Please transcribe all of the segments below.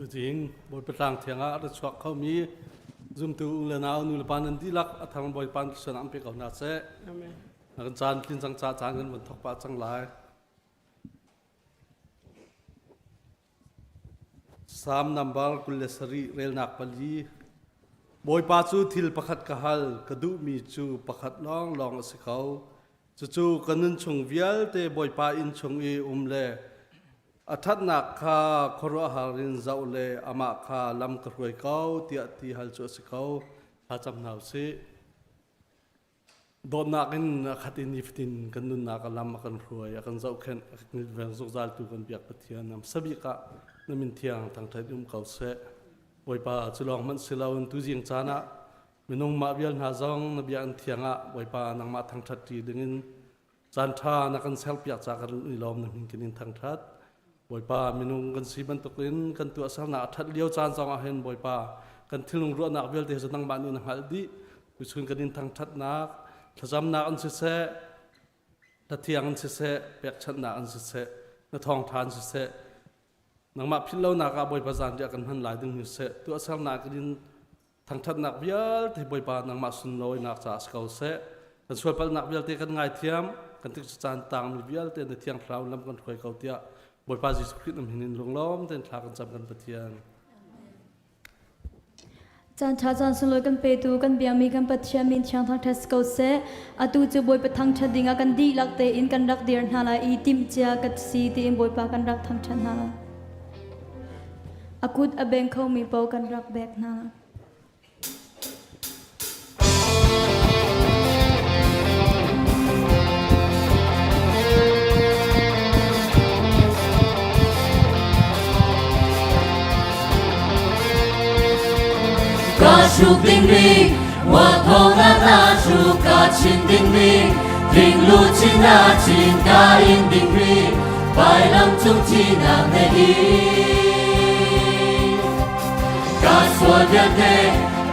Tuzing Bawipa tlang thiang ah a chuak khomi zumtu u le nau nu le pa nan dihlak a thang Bawipa thluachuah an pe ko hna seh. Amen. Kan caan tlin cang ca caan kan vun thok pah cang lai. Psalm number 27 relnak 4. Bawipa cu thil pakhat ka hal, ka duhmi cu pakhat lawnglawng a si ko. Cucu ka nun chung vialte Bawipa inn chung i um le a ṭhatnak kha khuaruahhar in zoh le amah kha lam ka hruai ko tiah ti hal cu a si ko. Thlacam hna u sih. Dawtnak in a khat in nifatin kan nunnak a lam a kan hruai, a kan zohkhenh, a kan veng zungzaltu kan biak Pathian nam sabik ah na min thiang thangṭhat um ko seh. Bawipa cu lawng hmanh si loin tuzing caan ah minung mah vial hna zong na bia an thiang ah Bawipa nangmah thangṭhat ṭi dingin Caan ṭha na kan serpiak ca kan i lawm na min kan in thangṭhat. Bawipa minung kan si bantukin kan tuahsernak a ṭhat lio caan zong ah hin Bawipa kan thinlung ruahnak vialte cu nangmah nih na hngalh dih. Tuchun kan in thangṭhatnak, thlacamnak an siseh, hlathiang an siseh, pekchanhnak an siseh, na thawngṭha an siseh, nangmah philh lonak ah Bawipa zanriah kan hman lai ding hi siseh, tuahsernak in Thangṭhatnak vialte Bawipa nangmah sunlawinak caah si ko seh. Kan sualpalhnak vialte kan ngaithiam, kan tikcu caan tangmi vialte na Thiang Thlarau lam kan hruai ko tiah Bawipa Jesuh Khrih na min in lunglawm tein thla kan cam kan Pathian. Caan ṭha caan sunglawi kan petu kan biakmi kan Pathian min thiang thangṭhat si ko seh. Atu cu Bawipa thangṭhat dingah kan dihlak tein kan rak dir hna lai i timhcia ka si tiin Bawipa kan rak thangṭhat hna lai. A kut a beng khomi paoh kan rak bek hna. Ka hruk dingmi mualphonak hna hruk ka chin dingmi thinglu chin na chin ka in dingmi vailam cung thihnak na in. Ka sual vialte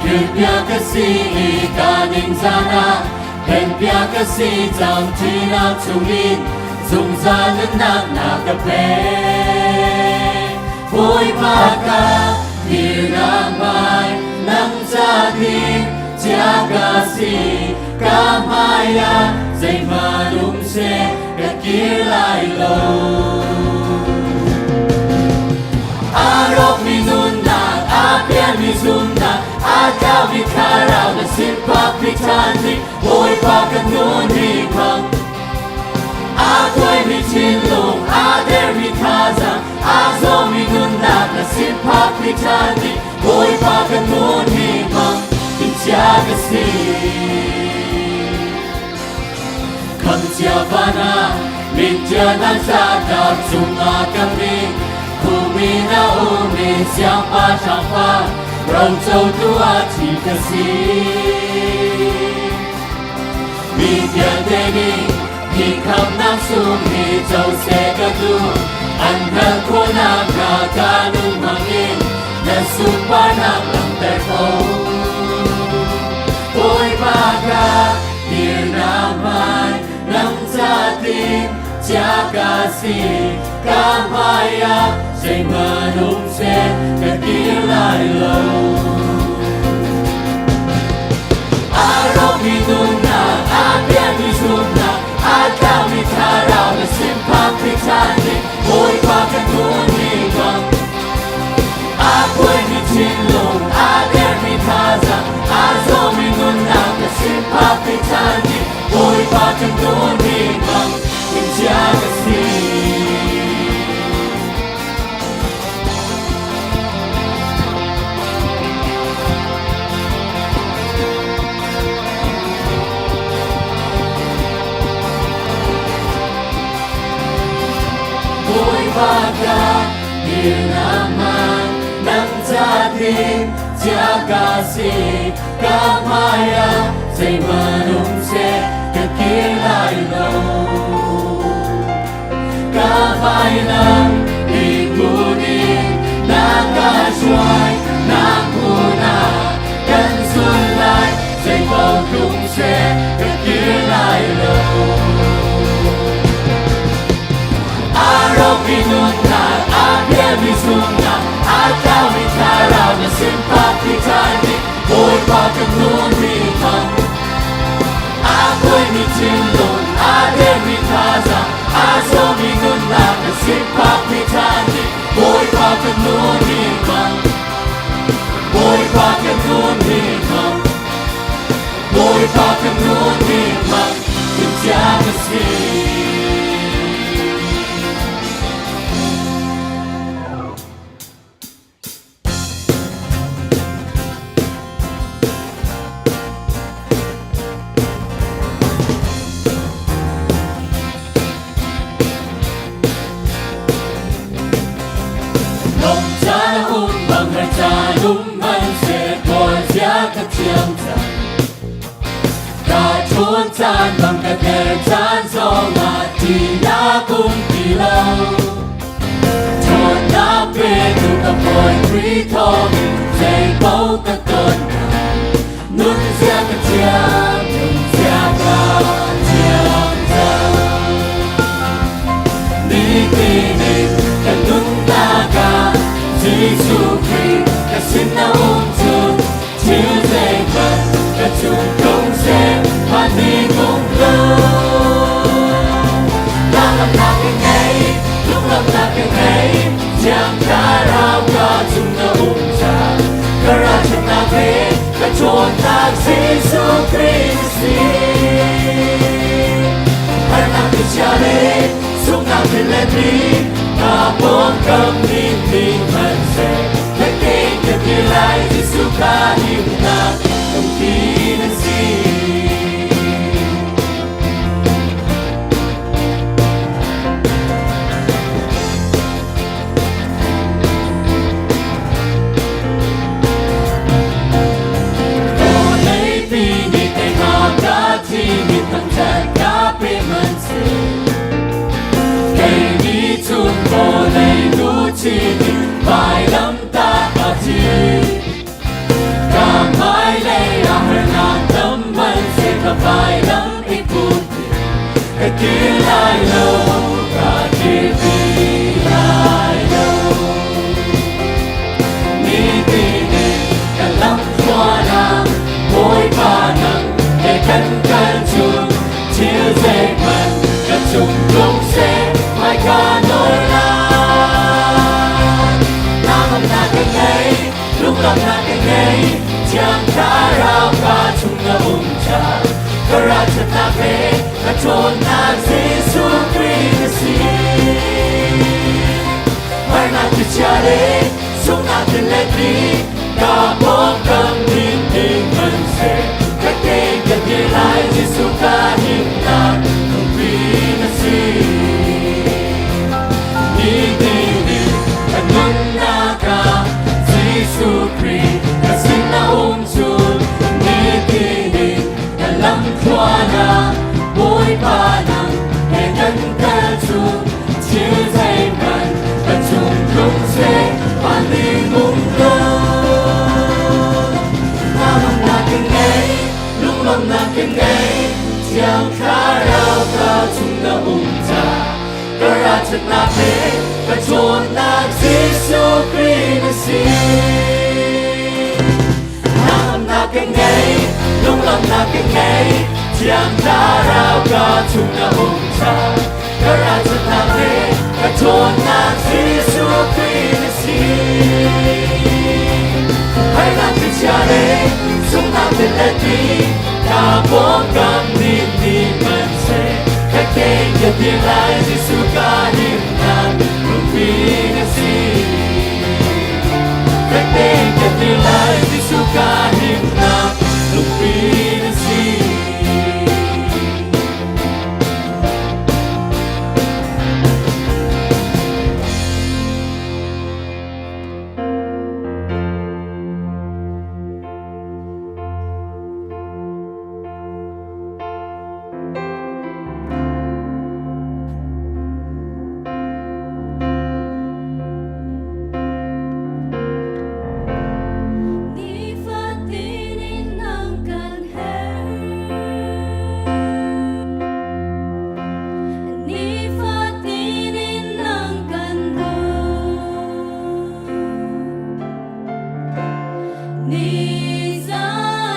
philhpiak ka si i ka ningzan ah phenpiak ka si cang thihnak chungin zungzal nunnak na ka pek. Bawipa ka dirnak mai nang ca ding chia ka si ka hmai ah zeihmanh um seh ka kir lai lo. A rawkmi nunnak, a pialmi zumhnak, a tlaumi thlarau na sinpak ṭhan ding, Bawipa ka nun hi hmang. A kuaimi thinlung, a dermi thazaang, a zawmi nunnak na sinpak ṭhan ding, Bawipa ka nun hi hmang, timhcia ka si. Khamcia van ah mintia nan zatak cungah ka min khumi na umi siangpahrang pa rocotu ah thi ka si. Mi vialte nih hi khamnak sung hi co seh ka duh an hngalh khawhnak hnga ka nun hmangin na sunparnak langhter ko. Bawipa ka dirnak hmai nang ca tin chia ka si ka hmai ah zeihmanh um seh ka kir lai lo. A rawkmi nunnak, a pialmi zumhnak, a tlaumi thlarau na sinphak ṭhan ding Bawipa ka nun hi bang. A kuaimi thinlung, a dermi thazaang, a zawmi nunnak na sinphak ṭhan ding Bawipa ka nun hi bang. Timhcia ka si. Bawipa ka dirnak man nang ca tin chia ka si ka hmai ah zeihmanh um seh ka kir lai lo. Ka vailam i kunin na ka hruai na hmun ah kan zul lai zeipaoh tlung seh ka kir lai lo. A rawkmi nunnak, a pialmi zumhnak, a tlaumi Bawipa ka hnu thang A kuaimi thinlung a dermi thazaang a zawmi nunnak ka sifakmi ṭhan ding Bawipa ka hnu thang Bawipa ka hnu thang Bawipa ka hnu thang timhcia ka si. Caan bang ka der caan zongah ti na kum ti lo. Ṭhawnnak petu ka Bawi Khrih thawngin zeipaoh ka ton Nunzia ka thiam, nunzia ka thiam cang. Nitin in ka nunnak ah Jesuh Khrih ka sin na um cu thil zeihmanh ka cung tlung seh phan ni ung lo. Lamnak ka ngei, lunglamnak ka ngei, Thiang Thlarau ka chung na um cang. Ka ralṭhatnak le ka ṭhawnnak Jesuh Khrih na si. Harnak ka chia le sunghnak thil le ni, ka pawngkam ni ni hmanhseh, fek tein ka dir lai Jesuh ka himnak lungpi na si. Vawleipi nih keimah ka thimi thangṭhat ka pe hmanhseh, kei nih cun vawlei luchin in vailamtah ka thi. Ka hmailei ah harnak tam hmanhseh ka vailam i put ka kir lai lo, ka kirpi lai lo. Nitin in ka lamthluan ah Bawipa nang he kan kal chung thil zeihmanh ka cung tlung seh hmaika nawl lai. Hnangamnak ka ngei, lunglawmhnak ka ngei, Thiang Thlarau ka chung na um cang. Ka ralṭhatnak le ka ṭhawnnak Jesuh Khrih na si. Harnak thlichia le sunghnak thil le thli ka pawngkam ning ding hmanhseh fek tein ka dir lai Jesuh ka himnak lungpi na si. Nitin in ka nunnak ah Jesuh Khrih ka sin na um cun nitin in ka lamthluan ah Bawipa nang he kan kal cu thil zeihmanh ka cung tlung seh van ding um lo. Hnangamnak ka ngei, lunglawmhnak ka ngei, Thiang Thlarau ka chung na um caah ka ralṭhatnak le ka ṭhawnnak Jesuh Khrih na si. Hnangamnak ka ngei, lunglawmhnak ka ngei, Thiang Thlarau ka chung na um caah ka ralṭhatnak le ka ṭhawnnak Jesuh Khrih na si. Harnak thlichia le sunghnak thil le ti ka pawngkam nih ni hmanhseh fek tein ka dir lai Jesuh ka himnak lungpi na si. Fek tein ka dir lai Jesuh ka himnak lungpi na si. Nifatin in nang kan herh. Nifatin in nang kan duh. Nizan.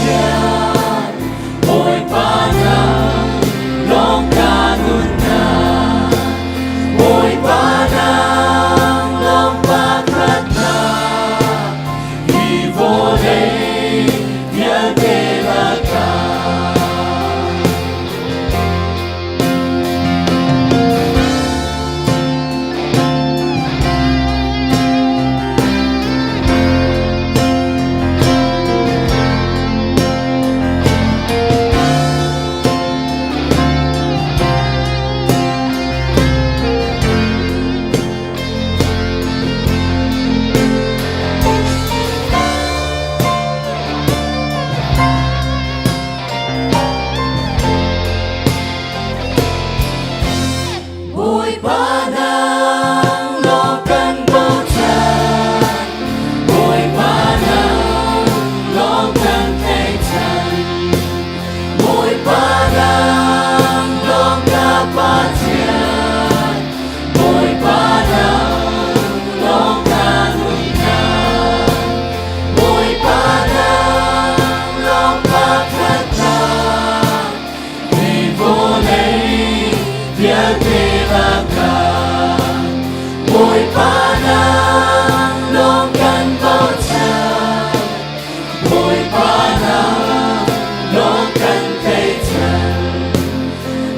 Pathian, Bawipa nang lawng ka nunnak, Bawipa nang lawng pakhatnak, hi vawlei vialte lakah. Bawipa nang lawng kan bochan, Bawipa nang lawng kan tlaihchan, Bawipa nang lawng ka Pathian, Bawipa nang lawng ka nunnak, Bawipa nang lawng pakhatnak, Hi vawlei vialte lakah Bawipa nang lawng kan bochan, Bawipa nang lawng kan tlaihchan,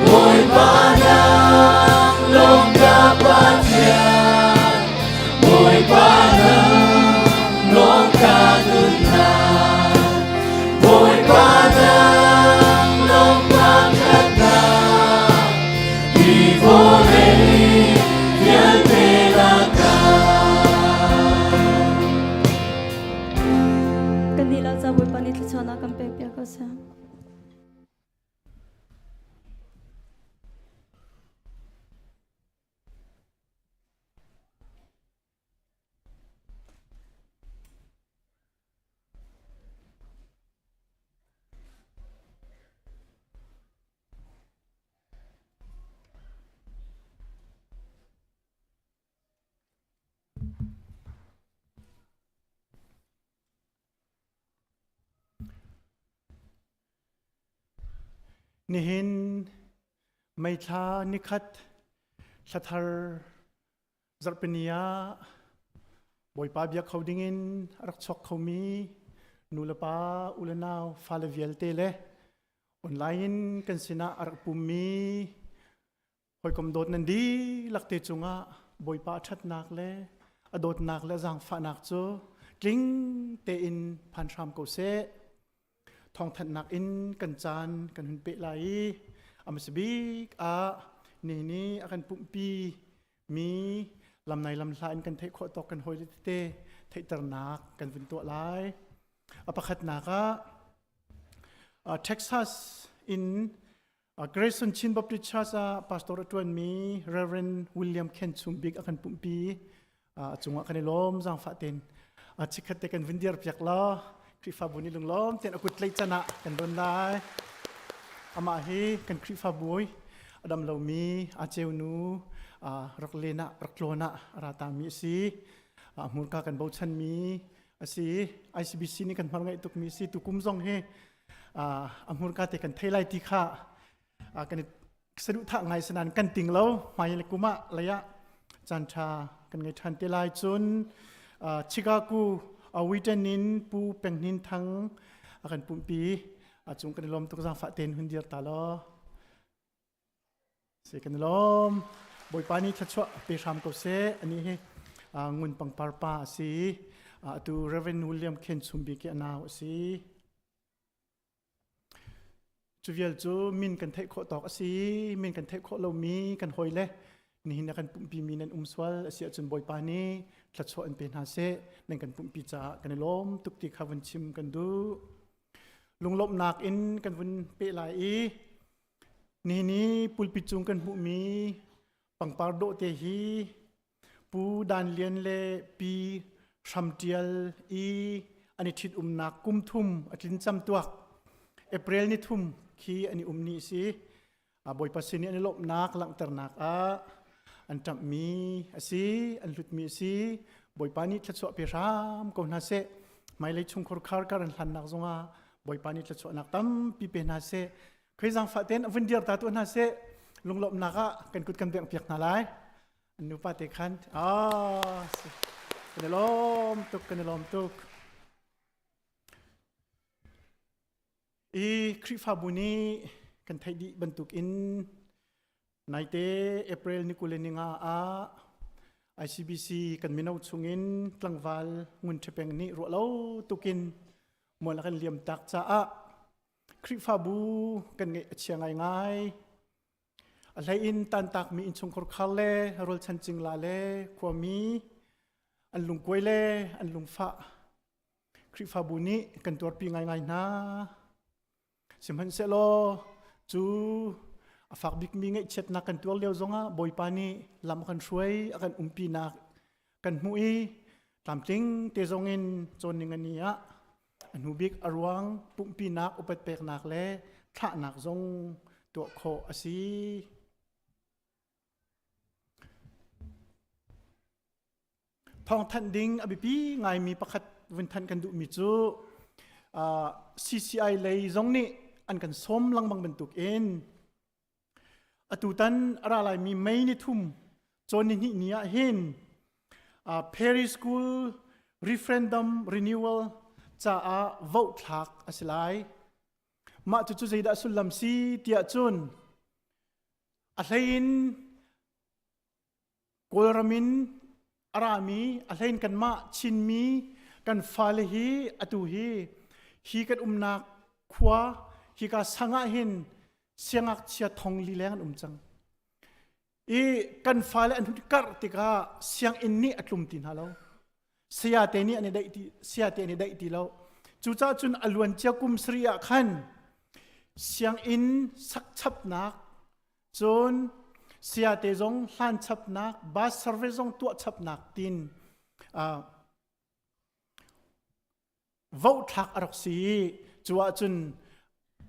Bawipa nang lawng ka Pathian, Bawipa nang lawng ka nunnak. Bawipa nang lawng pakhatnak, hi vawlei vialte lakah. Kan nih la ca Bawipa nih thluachuahnak kan pek piak ko seh. Nihin May thla nikhat thlathar Zarhpini ah Bawipa bia kho dingin a rak chuak khomi nu le pa, u le nau, fale vialte le online in kan sinah a rak pummi hawikom dawt nan dihlak te cungah Bawipa a ṭhatnak le a dawtnak le a zaangfahnak cu tling tein phan hram ko seh. Thawngthanhnak in kan caan kan hun peh lai i a hmasa bik ah ni nih a kan pumhpi mi lamnai lamhla in kan theih khawh tawk kan hawile tete theihternak kan vun tuah lai. A pakhatnak ah Texas in Grayson Chin Baptist Church ah pastor a ṭuanmi Reverend William Khen Chung Bik a kan pumhpi. A cungah kan i lawm zaangfah tein chikkhat te kan vun dir piak law Khrihfabu nih lunglawm tein a kut tlaih can ah kan don lai. Amah hi kan Khrihfabu a dam lomi a ceunu rak len ah rak tlawn ah a ra tami a si. Hmurka kan bochanmi a si. ICBC nih kan hmar ngaih tukmi a si. Tukum zong hi a hmurka te kan thei lai ti kha kan i saduhthah ngai sanan kan ting lo hmai le kum ah lei ah caan ṭha kan ngei ṭhan te lai cun Chicago weekend in Pu Peng Hnin Thang a kan pumhpi a cung kan i lawm tuk zaangfah tein hun dir ta law Si kan i lawm. Bawipa nih thluachuah pe hram ko seh. Ani hi ngun pangpar pa a si. Atu Reverend William Khen Chum Bik i a nau a si. Cu vial cu min kan theih khawh tawk a si. Min kan theih khawh lomi kan hawi le nihin a kan pumhpi mi nan um sual a si ahcun Bawipa nih thluachuah in pe hna seh. Nan kan pumhpi caah kan i lawm tuk ti kha vun chim kan duh. Lunglawmhnak in kan vun peh lai i Nihin i pulpit cung kan hmuhmi pangpar dawh te hi Pu Dan Lian le Pi Hram Ṭial i an i ṭhitumnak kum thum a tlin camtuak April ni thum khi an i um ni a si. Bawipa sin i an i lawmhnak langhternak ah an ṭamhmi a si, an hlutmi a si. Bawipa nih thluachuah pe hram ko hna seh. Hmailei chungkhur khar kar an hlannak zongah Bawipa nih thluachuahnak tampi pe hna seh. Khoi zaangfah tein a vun dir ta tuah hna seh. Lunglawmhnak ah kan kut kan bengh piak hna lai. An nupa te khan ah kan i lawm tuk kan i lawm tuk. I Khrihfabu nih kan theih dih bantuk in naite April ni 20 ni nga ah ICBC kan mino chungin tlangval Ngun Ṭhepeng nih ruah lo tukin mual a kan liam tak caah Khrihfabu kan ngeih a chia ngaingai. A hlei in tantakmi innchungkhar khar le rualchan cingla le khuami an lungkuai le an lungfah Khrihfabu nih kan tuarpi ngaingai hna. Sihmanhsehlaw cu a fak bikmi ngaihchiatnak kan tuar lio zongah Bawipa nih lam a kan hruai, a kan umpinak kan hmuh i tlamtling te zongin cawn ning a ni ah a hnu bik a ruang pumhpinak upat peknak le thlahnak zong tuah khawh a si. Thawngthanh ding a biapi ngaimi pakhat vun thanh kan duhmi cu CCI lei zong nih an kan sawm lengmang bantuk in atutan a ra laimi May ni thum cawn ni hnih ni ah hin Perry School referendum renewal caah vote thlak a si lai. Mah cucu zeidah sullam si tiah cun a hlei in Kawlram in a rami a hlein kanmah Chinmi kan fale hi atu hi hi kan umnak khua hika sang ah hin siangngakchia thong li leng an um cang. I kan fale an hun karh tikah sianginn nih a tlum ti hna lo. Sayate nih an i daih ti sayate an i daih ti lo. Cucaah cun a luancia kum sarih ah khan sianginn sak chapnak Cun sayate zong hlan chapnak, bus service zong tuah chapnak tin vote thlak a rak si i cu ahcun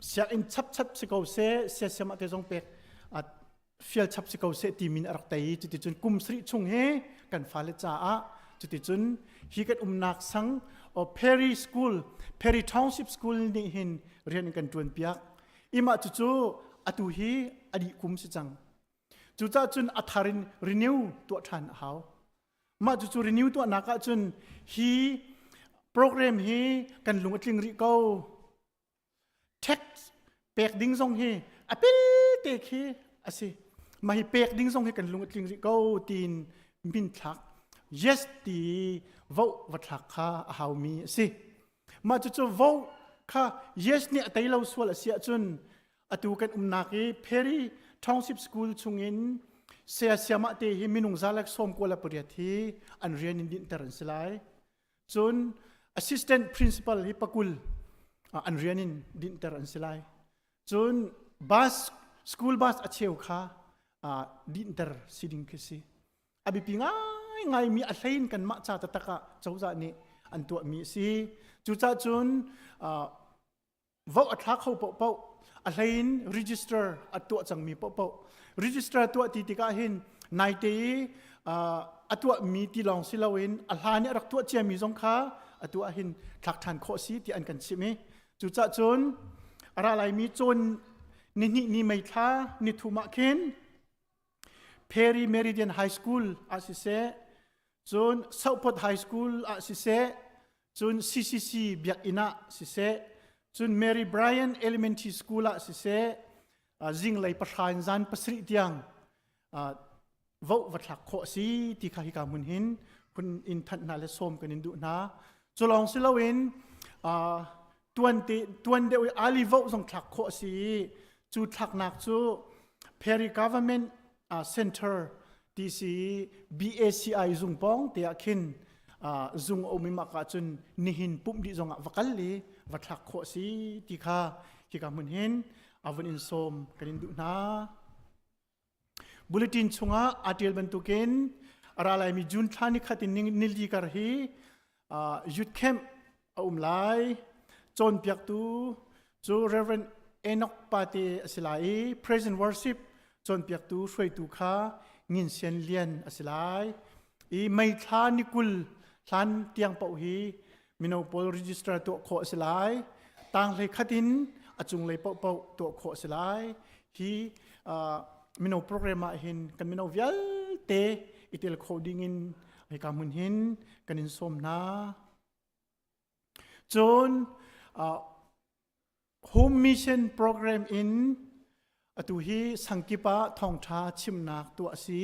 sianginn chapchap si ko seh, siasiam ah te zong pek fial chap si ko seh ti min a rak tei i cuticun kum sarih chung hi kan fale caah cuticun hi kan umnak sang Perry School, Perry Township School nih hin rian kan ṭuan piak. Imah cucu atu hi a dih kum si cang. Cucaah cun a thar in renew tuah ṭhan a hau. Mah cucu renew tuahnak ahcun hi program hi kan lung a tling rih ko. Tax pek ding zong hi a pelte khi a si. Mah hi pek ding zong hi kan lung a tling rih ko tiin min thlak yes ti vote va thlak kha a haumi a si. Mah cucu vote kha yes nih a tei lo sual a si ahcun atu kan umnak i Perry Township School chungin saya siamah te hi minung zalek sawm kuala pariat hi an rian in dinhter an si lai. Cun assistant principal hi pakul an rian in dinhter an si lai. Cun bus school bus a cheu kha dinhter si ding khi si. A biapi ngaingaimi a hlein kanmah ca taktak ah cozah nih an tuahmi a si. Cucaah cun vote a thla kho paohpaoh a hlein register a tuah cangmi paohpaoh register tuah ti tikah hin naite i a tuahmi ti lawng si loin a hlan i a rak tuah ciami zong kha a tuah hin thlak ṭhan khawh si ti an kan chimh i cucaah cun a ra laimi cawn nihnih ni mei thla ni thum ah khin Perry Meridian High School ah siseh, cun Southport High School ah siseh, cun CCC biakinn ah siseh, cun Mary Bryan Elementary School ah siseh, zinglei pahra in zan pasarih tiang voh va thlak khawh a si ti kha hika hmun hin hun in thanh hna le sawm kan in duh hna. Cu lawng si loin tuan te tuan deuh i ali voh zong thlak khawh a si i cu thlaknak cu Perry Government Center TC BACI zung pawng te ah khin zung a um i mah ka cun nihin pumh dih zong ah va kal i va thlak khawh a si ti kha hika hmun hin a vun in sawm kan in duh hna. Bulletin chungah aa ṭial bantukin a ra laimi June thla ni khat in nili kar hi youth camp a um lai. Cawnpiaktu cu Reverend Enoch Pate a si lai i Present Worship cawnpiaktu hruaitu kha Ngin Sian Lian a si lai. I May thla ni 20 hlan tiang paoh hi mino pawl register tuah khawh a si lai. Tanghlei khat in a cunglei paohpaoh tuah khawh a si lai. Hi mino program ah hin kan mino vialte i tel khawh ding in hika hmun hin kan in sawm hna. Cun Home Mission Program in atu hi sangkip ah thawngṭha chimnak tuah a si.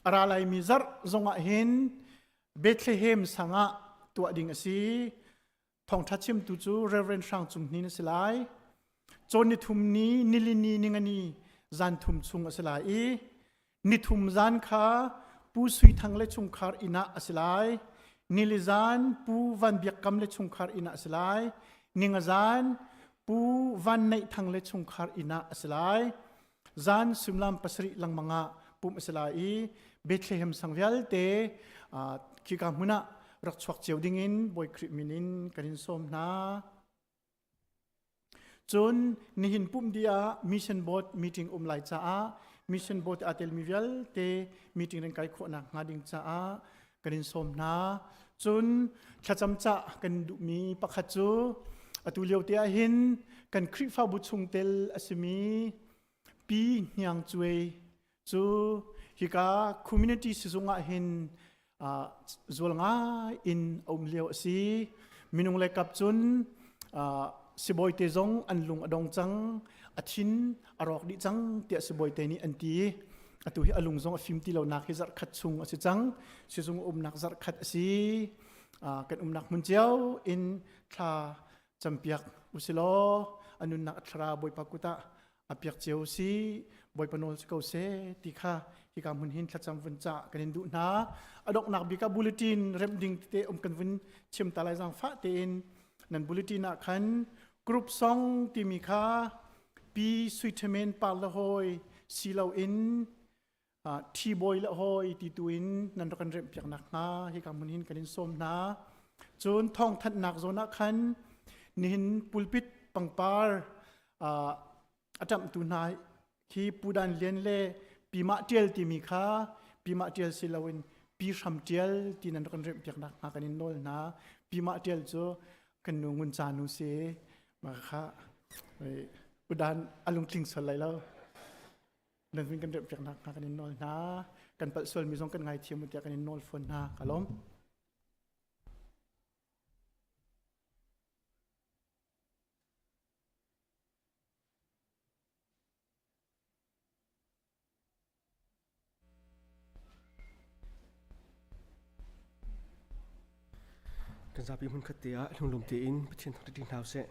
A ra laimi zarh zongah hin Bethlehem sang ah tuah ding a si. Thawngṭha chimtu cu Reverend Hrang Cung Hnin a si lai. Cawn nithum ni, nilini, ningani zan thum chung a si lai i nithum zan kha Pu Sui Thang le chungkhar inn ah a si lai. Nili zan Pu Van Biak Kam le chungkhar inn ah a si lai. Ninga zan Pu Van Neih Thang le chungkhar inn ah a si lai. Zan suimilam pasarih lengmang ah pumh a si lai i Bethlehem sang vialte khika hmun ah rak chuak cio dingin Bawi Khrih min in kan in sawm hna. Cun nihin pumh dih ah mission board meeting um lai caah mission board aa telmi vialte meeting nan kai khawhnak hnga ding caah kan in sawm hna. Cun thlacam cah kan duhmi pakhat cu atu lio te ah hin kan Khrihfabu chungtel a simi Pi Hniang Cuai cu hika community sizung ah hin zual ngai in a um lio a si. Minung le kap cun sibawi te zong an lung a dong cang, a thin a rawk dih cang tiah sibawi te nih an ti. Atu hi a lung zong a fim ti lonak hi zarh khat chung a si cang. Sizung umnak zarh khat a si. Kan umnak hmun cio in thla campiak usilaw a nunnak a thlarau Bawipa kut ah a piak cio si Bawipa nawl si ko seh ti kha hika hmun hin thlacam vun ca kan in duh hna. A donghnak bik ah bulletin remh ding tete um kan vun chim ta lai. Zaangfah tein nan bulletin ah khan group song timi kha pi sui thamen par le hawi si lo in thi bawi le hawi ti tu in nan rak kan remh piak nak hnga hika hmun hin kan in sawm hna. Cun thawng thanhnak zawn ah khan nihin pulpit pangpar a ṭamhtu hna khi Pu Dan Lian le Pi Mah Ṭial timi kha Pi Mah Ṭial si loin Pi Hram Ṭial ti nan rak kan remh piak nak hnga kan in nawl hna. Pi Mah Ṭial cu kan nu Ngun Ca nu si ma kha Pu Dan a lungtling sual lai lo. Nan vin kan remh piak nak hnga kan in nawl hna. Kan palh sualmi zong kan ngaithiam u tiah kan in nawl fawn hna. Ka lawm. Kan zapi hmunkhat te ah lunglawm tein Pathian thangṭhat ding hna usih.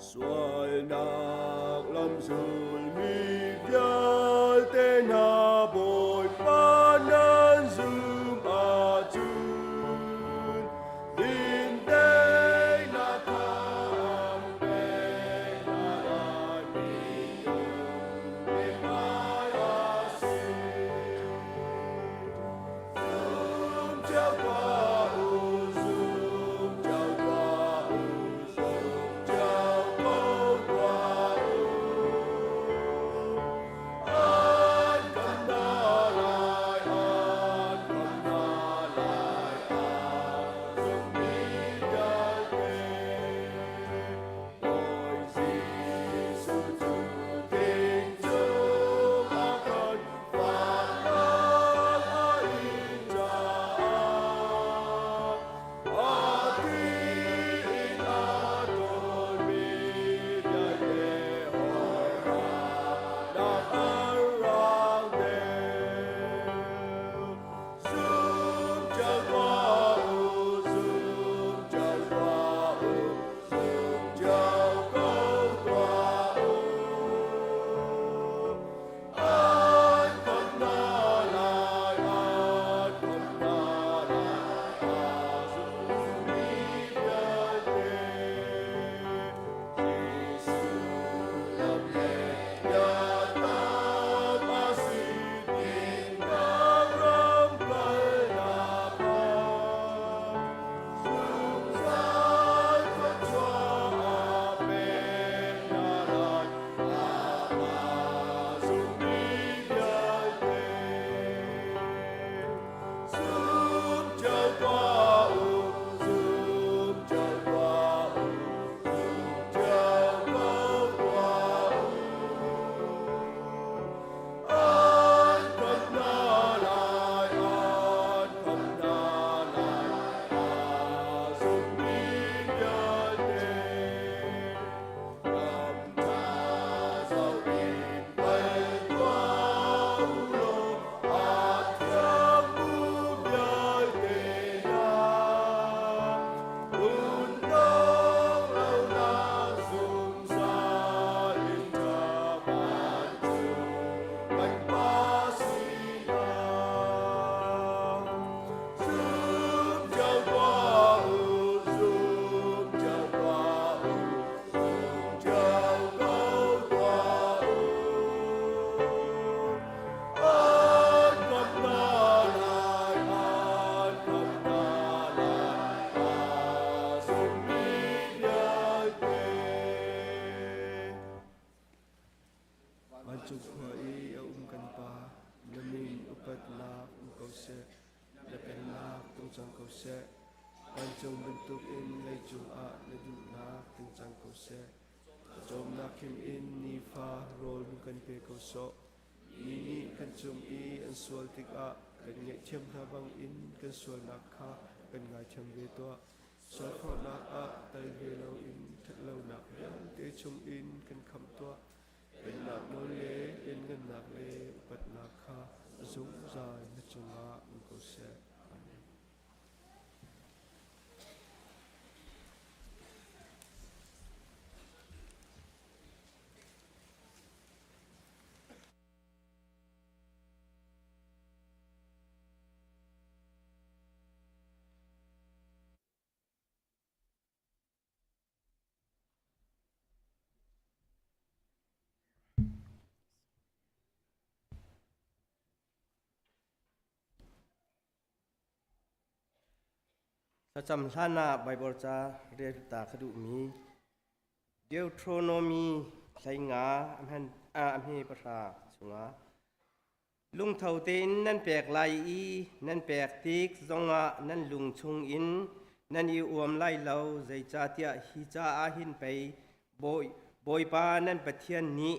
Sualnak lam zulmi vialte hna Bawipa nan zum ahcun dindeihnak kha an pek hna lai. Kan Pa sinah. Zum cio tuah u, zum cio tuah u, zum cio ko tuah u. An khamh hna lai, an khamh hna lai, a zummi vialte. Vancung khua i a um kan Pa, na min upatnak um ko seh, na pennak tung cang ko seh. Vancung bantukin leicung ah na duhnak tling cang ko seh. Cawmnak him in nifa rawl hun kan pe ko sawh. Mi nih kan cung i an sual tikah kan ngaihthiam hna bangin kan sualnak kha kan ngaithiam ve tuah. Sualkhawhnak ah tal ve loin ṭhatlonak vialte chungin kan khamh tuah. Pennak nawl le lianngannak le upatnak kha a zungzal na cungah um ko seh. Amen. Thlacam hlan ah Baibal ca rel ta ka duhmi Deuteronomy 15 a hme 9 chungah Lungtho tein nan pek lai i nan pek tik zongah nan lung chungin nan i uam lai lo, zeicahtiah hi ca ah hin pei Bawipa nan Pathian nih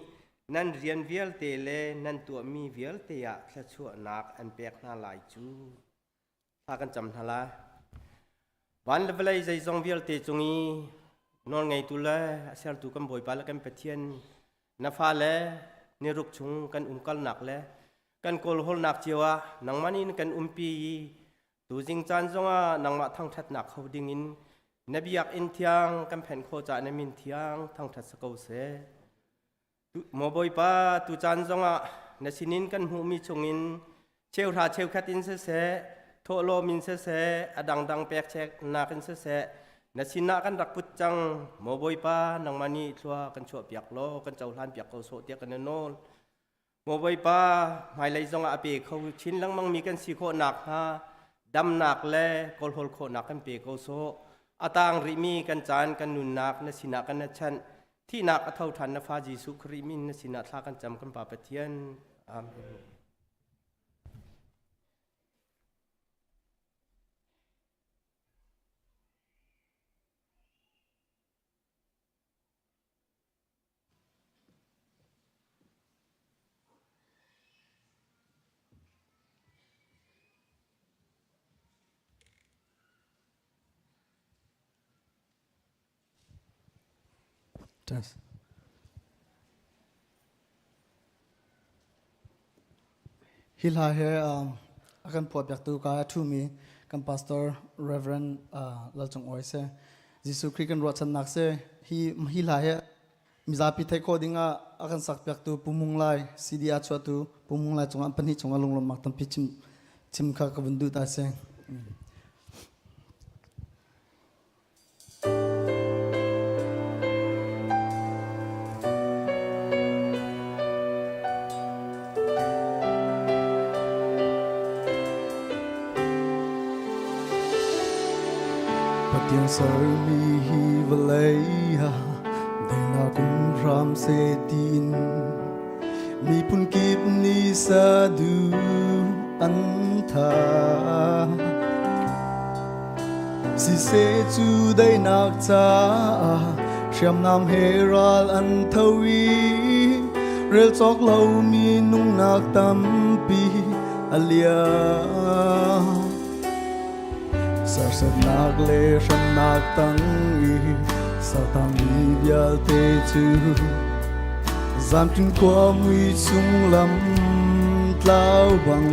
nan rian vialte le nan tuahmi vialte ah thluachuahnak an pek hna lai cu. Thla kan cam hna lai. Van le vawlei zeizong vialte cung i nawlngeitu le a sertu kan Bawipa le kan Pathian na fale niruk chung kan umkalnak le kan kawlhawlnak cio ah nangmah nih kan umpi i tuzing caan zongah nangmah thangṭhatnak kho dingin na biakinn thiang kan phenh khawh caah na min thiang thangṭhat si ko seh. Maw Bawipa, tucaan zongah na sinin kan hmuhmi chungin cheuhra cheukhat in siseh, thawhlawm in siseh, a dangdang pekcheknak in siseh, na sinah kan rak put cang. Maw Bawipa, nangmah nih thlua kan chuahpiak law kan cohlan piak ko sawh tiah kan in nawl. Maw Bawipa, hmailei zongah a pe kho chin lengmangmi kan si khawh nakhnga damnak le kawlhawl khawhnak kan pe ko sawh. A tang rihmi kan caan kan nunnak na sinah kan chanh. Thihnak a tho ṭhan na fa Jesuh Khrih min na sinah thla kan cam kan Pa Pathian. Amen. Test. Hi hla he a kan phuah piaktu ka ṭhumi kan pastor Reverend Lal Cung Awi si. Jesuh Khrih kan ruahchannak si. Hi hi hla hi mizapi theih khawh ding ah a kan sak piaktu Pu Mung Lai CD a chuahtu Pu Mung Lai cungah pahnih cungah lunglawmhnak tampi chim chim kha ka vun duh ta si. Pathian sermi hi vawlei ah daihnak um hram seh tiin miphun kip nih sadu an thah. Siseh cu daihnak caah hriamnam he ral an tho i rel cawk lomi nungnak tampi a liam. Serhsatnak le hremnak tang i saltangmi vialte cu zamṭin khua mui chung lam tlau bang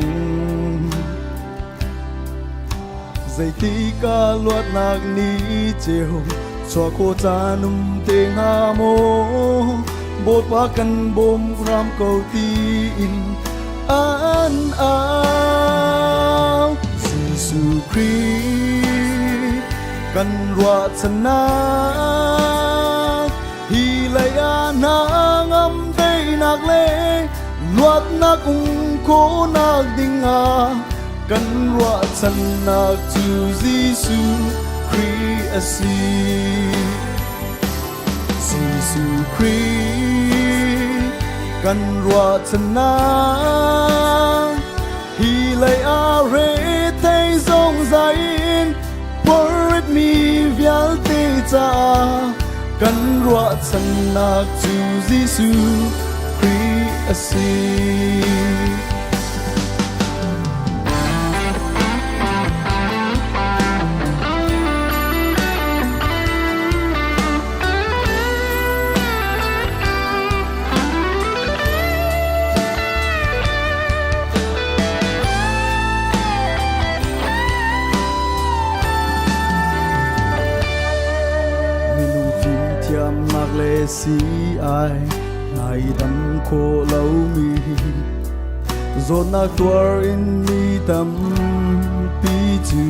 Zeitik ah luatnak ni ceu chuah khawh caan um te hnga maw Bawipa kan bawm hram ko tiin. Kan ruahchannak hi lei ah hna ngam daihnak le luatnak um khawhnak dingah kan ruahchannak cu Jesuh Khrih a si. Jesuh Khrih kan ruahchannak hi lei ah rethei zungzal in mi vialte caah kan ruahchannak cu Jesuh Khrih a si. Minung fimthiamnak le sii-ai nai dam khawh lomi zawtnak tuar in mi tampi cu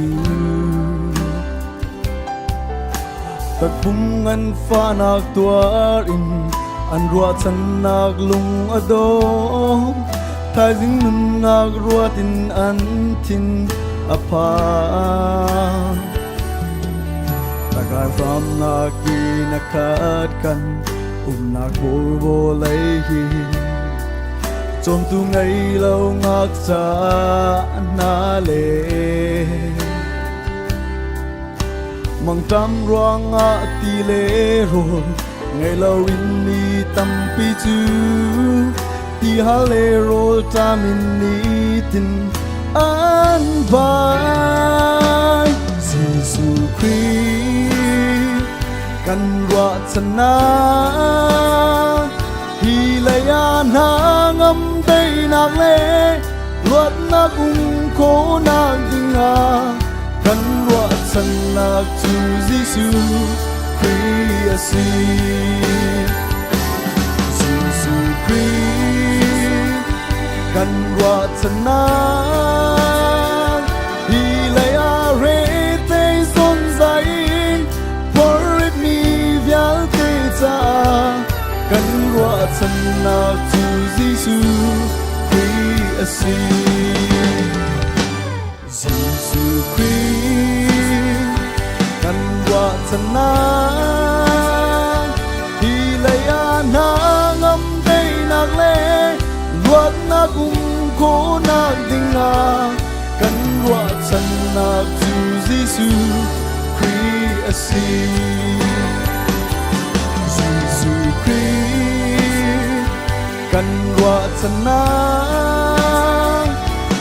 Takpum nganfahnak tuar in an ruahchannak lung a dong. Thaizing nunnak ruat in an thin a phang. Takai hramnak in a khat kan umnak bawlei hi cawmtu ngei lo ngakcha hna le Mangṭam ruangah ti le rawl ngei loin mi tampi cu ti hal le rawl ṭam in nitin an vai. Jesuh Khrih kan ruahchannak hi lei ah hna ngam daihnak le luatnak um khawhnak dingah kan ruahchannak cu Jesuh Khrih a si. Jesuh Khrih kan ruahchannak hi lei ah rethei zonzai in mi vialte caah kan ruahchannak cu Jesuh Khrih a si. Jesuh Khrih kan ruahchannak hi lei ah hna ngam daihnak le luatnak um khawhnak dingah kan ruahchannak cu Jesuh Khrih a si. Jesuh Khrih kan ruahchannak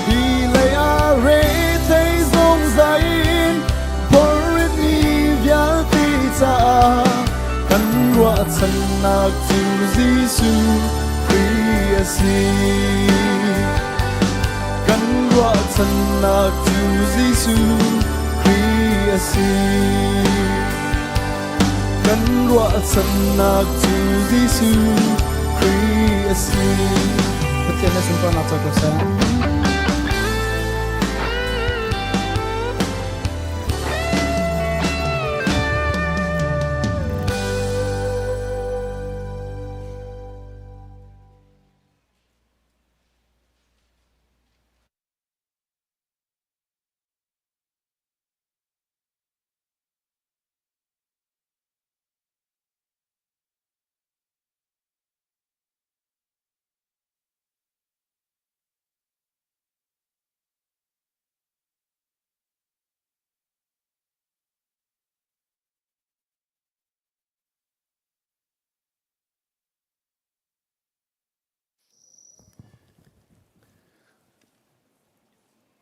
hi lei ah rethei zungzal in mi vialte caah kan ruahchannak cu Jesuh Khrih a si. Kan ruahchannak cu Jesuh Khrih a si. Kan ruahchannak cu Jesuh Khrih a si. Pathian na sunparnak co ko seh.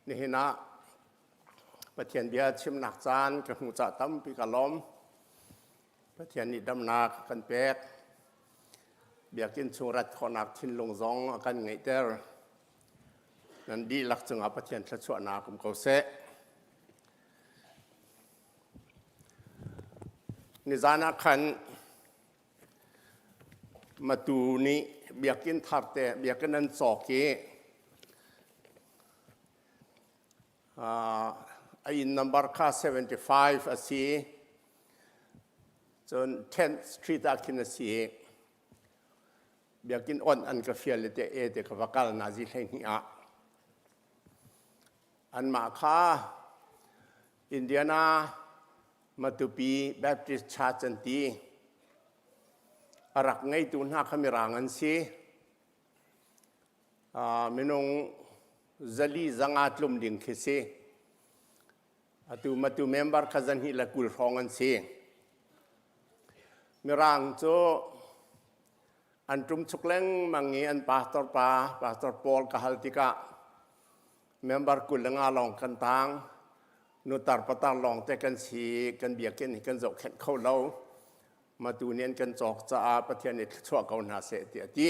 Nihin ah Pathian bia chimnak caan ka hmuh cah tampi ka lawm. Pathian nih damnak kan pek. Biakinn chung rat khawhnak thinlung zong a kan ngeihter. Nan dihlak cungah Pathian thluachuahnak um ko seh. Nizan ah khan Matu nih biakinn tharte biakinn an cawk i A inn number kha 75 a si. Cun 10th Street ah khin a si. Biakinn on an ka fial i te e te ka va kal nazi 12 ah. Anmah kha Indiana Matupi Baptist Church an ti. A rak ngeitu hna kha Mirang an si. Minung 400 zanga tlum ding khi si. Atu Matu member kha 220 hrawng an si. Mirang cu an ṭumchuk lengmang i an pastor pa, Pastor Paul ka hal tikah member 25 lawng kan tang. Nutar patar lawng te kan si, kan biakinn hi kan zohkhenh kho lo. Matu nih an kan cawk caah Pathian nih thluachuah ko hna seh tiah a ti.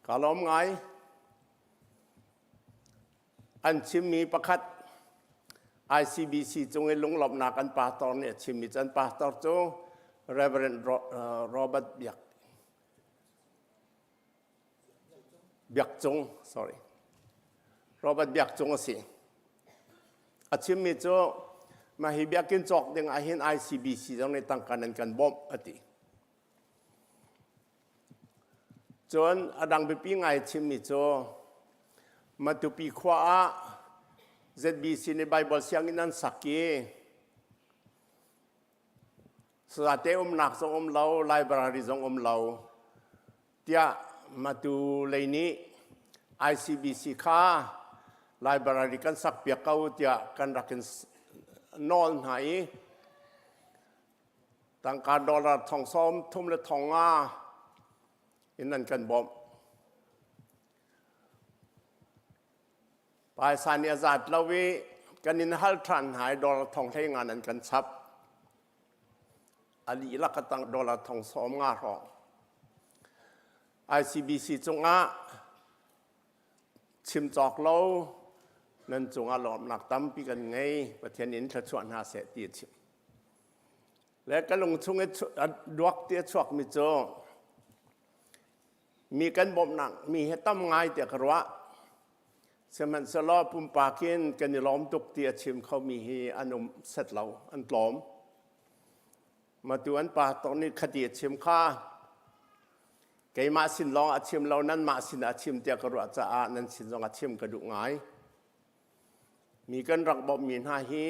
Ka lawm ngai. An chimmi pakhat ICBC cung i lunglawmhnak an pastor nih a chimmi cu an pastor cu Reverend Robert Biak Biak Cung sorry Robert Biak Cung a si. A chimmi cu mah hi biakinn cawk ding ah hin ICBC zong nih tangka nan kan bawmh a ti. Cun a dang biapi ngai chimmi cu Matupi khua ah ZBC nih Baibal sianginn an sak i sazate umnak zong um lo, library zong um lo tiah Matu lei nih ICBC kha library kan sak piak ko tiah kan rak in nawl hna i Tangka dollar 33,000 in an kan bawmh. Paisa nih a zat lo i kan in hal ṭhan hna i dollar 15,000 an kan chap. A lih lak a tang dollar 90,000 hrawng. ICBC cungah chim cawk lo nan cungah lawmhnak tampi kan ngei. Pathian in thluachuah hna seh ti a chim. Le ka lung chung i duak ti a chuakmi cu mi kan bawmhnak mi he tam ngai tiah ka ruah. Sihmanhsehlaw pumpak in kan i lawm tuk ti a chim khomi hi an um set lo, an tlawm. Matu an pastor nih khati a chim kha keimah sin lawng a chim lo nanmah sin a chim tiah ka ruah caah nan sin zong a chim ka duh ngai. Mi kan rak bawmhmi hna hi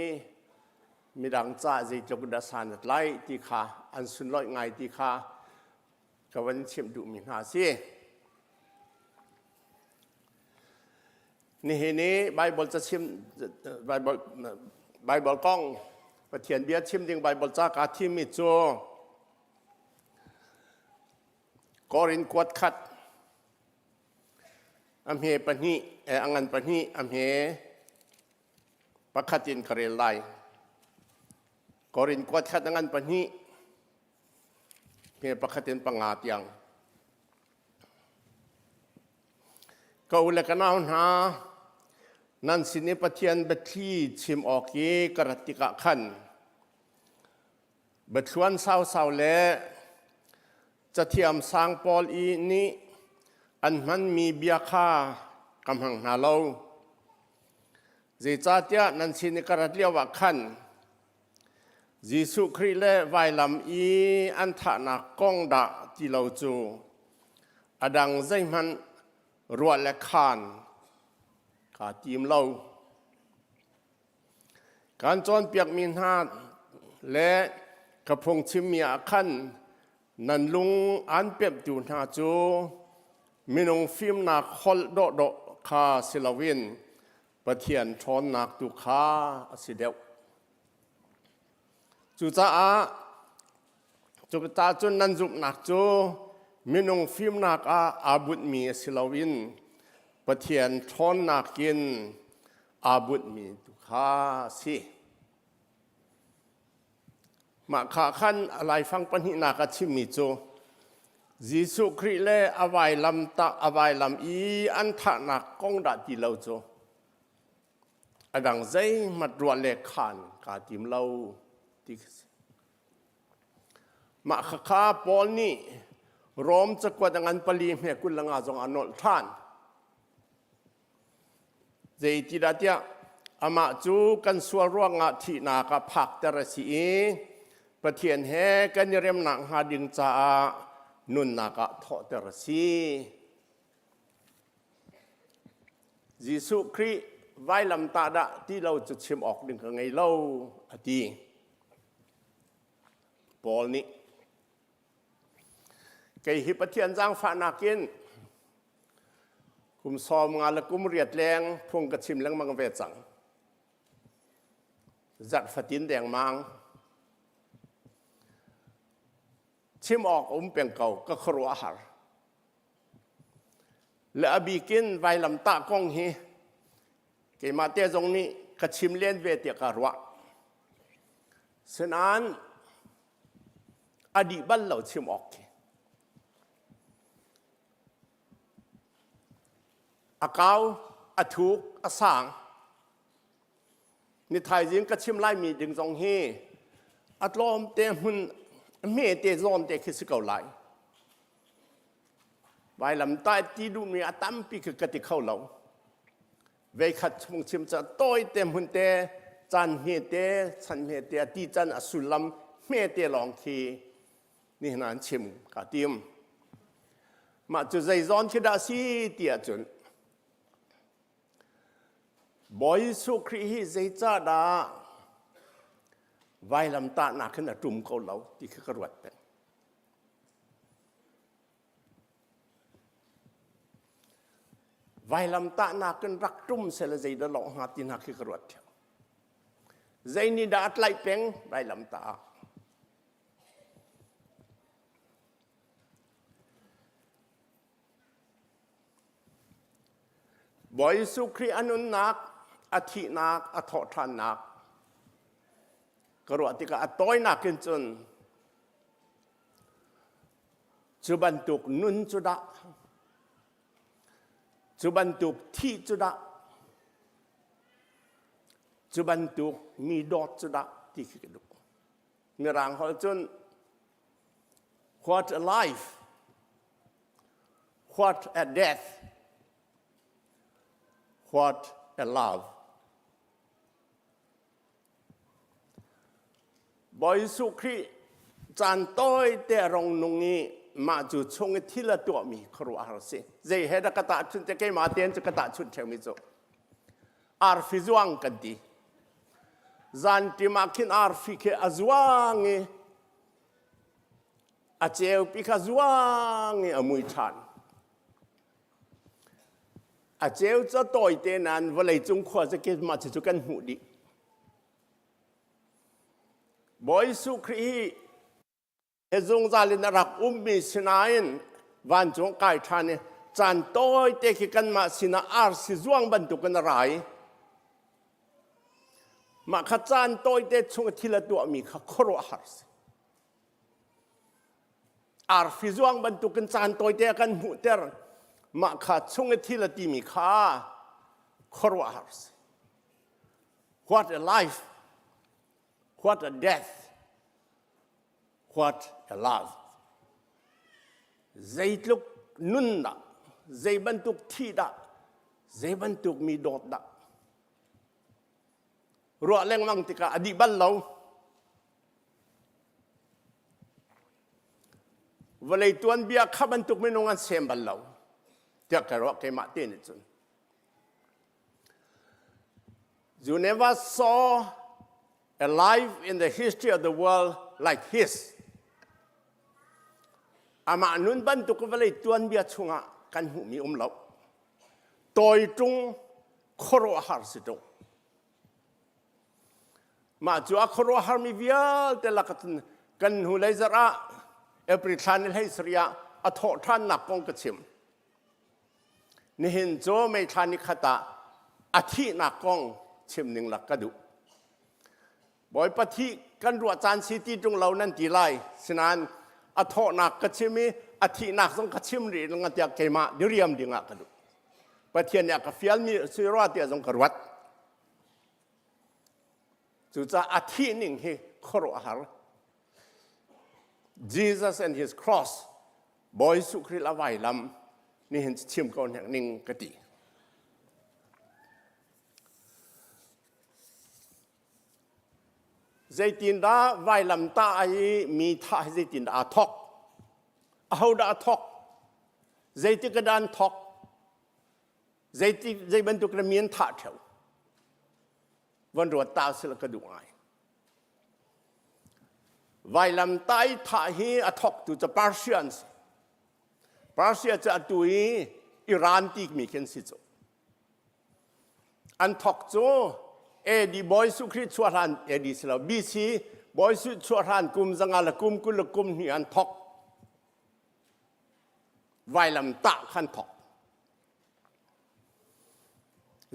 midang ca zeitluk dah san a tlaih ti kha an sunlawih ngai ti kha ka van chimh duhmi hna a si. Nihin i Bible cachim Bible Bible kong Pathian bia chim ding Bible ca kaa thimmi cu Korin kuat khat A hme pahnih, a ngan pahnih, a hme pakhat in ka rel lai. Korin kuat khat a ngan pahnih, hme pakhat in panga tiang. Ka u le ka nau hna, nan sin i Pathian biathli chim awk i ka rat tikah khan biathluan sausau le Cathiam sang pawl i nih an hmanmi bia kha ka hmang hna lo. Zeicahtiah nan sin i ka rat lioah khan Jesuh Khrih le vailam i an thahnak kong dah ti lo cu a dang zeihmanh ruah le khaan kaa tim lo. Kan cawnpiakmi hna le ka phungchimmi ah khan nan lung aan pemhtu hna cu minung fimnak holh dawhdawh kha si loin Pathian ṭhawnnak tu kha a si deuh. Cucaah cuka cun nan zumhnak cu minung fimnak ah aa bunhmi a si loin Pathian ṭhawnnak in aa bunhmi tu kha a si. Mah kha khan a laifang pahnihnak a chimmi cu Jesuh Khrih le a vailam tah a vailam i an thahnak kong dah ti lo cu a dang zeihmanh ruah le khaan kaa tim lo ti khi si. Mah khakha Paul nih Rom cakuat a ngan pali hme 25 zong a nolh ṭhan. Zeitidah tiah. Amah cu kan sual ruangah thihnak ah phakter a si i Pathian he kan i remnak hnga ding caah nunnak ah thawhter a si. Jesuh Khrih vailamtah dah ti lo cu chim awk ding ka ngei lo a ti. Paul nih kei hi Pathian zaangfahnak in Kum 50 le kum 8 leng phung ka chim lengmang ve cang. Zarh fatin dengmang. Chim awk um peng ko ka khuaruah har. Le a bikin vailamtah kong hi keimah te zong nih ka chim len ve tiah ka ruah. Sinain a dih bal lo chim awk khi. A kau, a thuk, a sang. Ni thaizing ka chim laimi ding zong hi a tlawm te hmun hme te zawn te khi si ko lai. Vailam tai ti duhmi a tampi khi ka ti kho lo. Veikhat chung chim ca tawi te hmun te caan hme te chan hme te a ti can a sullam hme te lawng khi nihin an chim ka tim. Mah cu zei zawn khi dah si ti ahcun Bawi Jesuh Khrih hi zeicahdah vailamtahnak hin a ṭum ko lo ti khi ka ruat peng. Vailamtahnak in rak ṭum sela zeidah lawh hnga ti hna khi ka ruat ṭheo. Zei nih dah a tlaih peng vailamtah ah? Bawi Jesuh Khrih a nunnak, a thihnak, a thawhṭhannak ka ruah tikah a tawinak in cun cu bantuk nun cu dah cu bantuk thih cu dah cu bantuk mi dawt cu dah ti khi ka duh. Mirang holh cun what a life, what a death, what a love. Bawi Jesuh Khrih caan tawi te rong nung i mah cu chung i thil a tuahmi khuaruahhar si. Zei he dah ka tahchunh te keimah tein cu ka tahchunh ṭheumi cu. Arfi zuang kan ti. Zanṭim ah khin arfi khi a zuang i a ceupi kha zuang i a mui ṭhan. A ceu cu tawite nain vawleicung khua cu mah cucu kan hmuh dih. Bawi Jesuh Khrih hi He zungzal in a rak ummi sinain vancung kai ṭhan i caan tawite khi kanmah sinah arsi zuang bantukin a ra i mah kha caan tawite chung i thil a tuahmi kha khuaruahhar si. Arfi zuang bantukin caan tawite a kan hmuhter mah kha chung i thil a timi kha khuaruahhar si. What a life! What a death! What a love! Zeitluk nun dah, zei bantuk thi dah, zei bantuk mi dawt dah. Ruah lengmang tikah a dih bal lo. Vawlei tuanbia kha bantuk minung an sem bal lo. Tiah ka ruah keimah te nih cun. You never saw a life in the history of the world like his. Amah nun bantuk vawlei tuanbia chungah kan hmuhmi um lo. Tawi ṭung khuaruahhar si ṭung. Mah cu a khuaruahharmi vialte lakah kan hnu lei zarh ah April thla ni hlei sarih ah a thawh ṭhannak kong ka chim. Nihin cu May thla ni khat ah a thihnak kong chim ning lak ka duh. Bawipa thih kan ruah caan si ti ṭung lo nan ti lai. Sinain a thawhnak ka chim i a thihnak zong ka chim rih lang tiah keimah diriam ding ah ka duh. Pathian nih a ka fialmi si rua tiah zong ka ruat. Cucaah a thih ning hi khuaruahhar. Jesus and his cross Bawi Jesuh Khrih la vailam nihin chim ko hnek ning ka ti. Zeitindah vailamtah i mi thah hi zeitindah aa thawk? Ahodah a thawk? Zeitik ah dah an thawk? Zeiti zei bantuk na mi an thah ṭheo? Van ruat ta sila ka duh ngai. Vailamtah i thah hi a thawktu cu Persia an si. Persia cu atu i Iran ti mi khi an si cu. An thawk cu AD Bawi Jesuh Khrih chuah hlan AD si lo BC Bawi Jesuh chuah hlan kum zanga le kum 20 le kum hnih an thawk. Vailam tah khan thawk.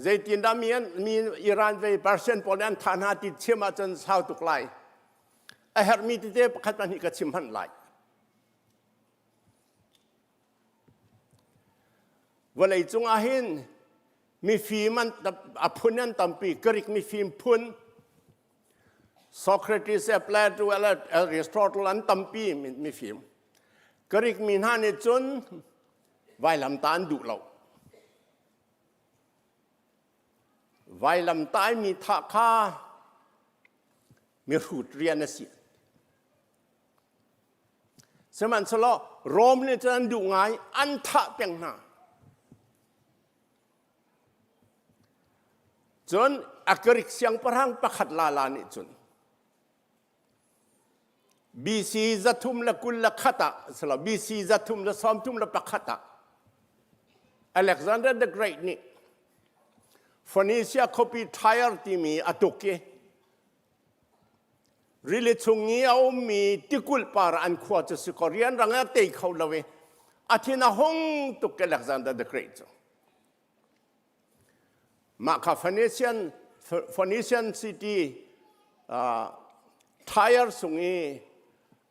Zeitindah mi an mi Iran ve Persian pawl nih an thah hna ti chim ahcun sau tuk lai. A herhmi tete pakhat pahnih ka chim hmanh lai. Vawlei cung ah hin mifim an a phun an tampi Greek mifim phun Socrates, Plato, Aristotle an tampi mifim. Greek mi hna nih cun vailamtah an duh lo. Vailamtah mi thah kha mihrut rian a si. Sihmanhsehlaw Rom nih cun an duh ngai, an thah peng hna. Cun a Greek siangpahrang pakhat lala nih cun BC 321 ah silo BC 331 ah Alexander the Great nih Phoenicia khuapi Tyre timi a tuk i Rili chung i a ummi tikulh par an khua cu si kaw rianrang in a tei kho lo i a thin a hung tuk Alexander the Great cu. Mah kha Phoenician, Phoenician city uh, Tyre sung i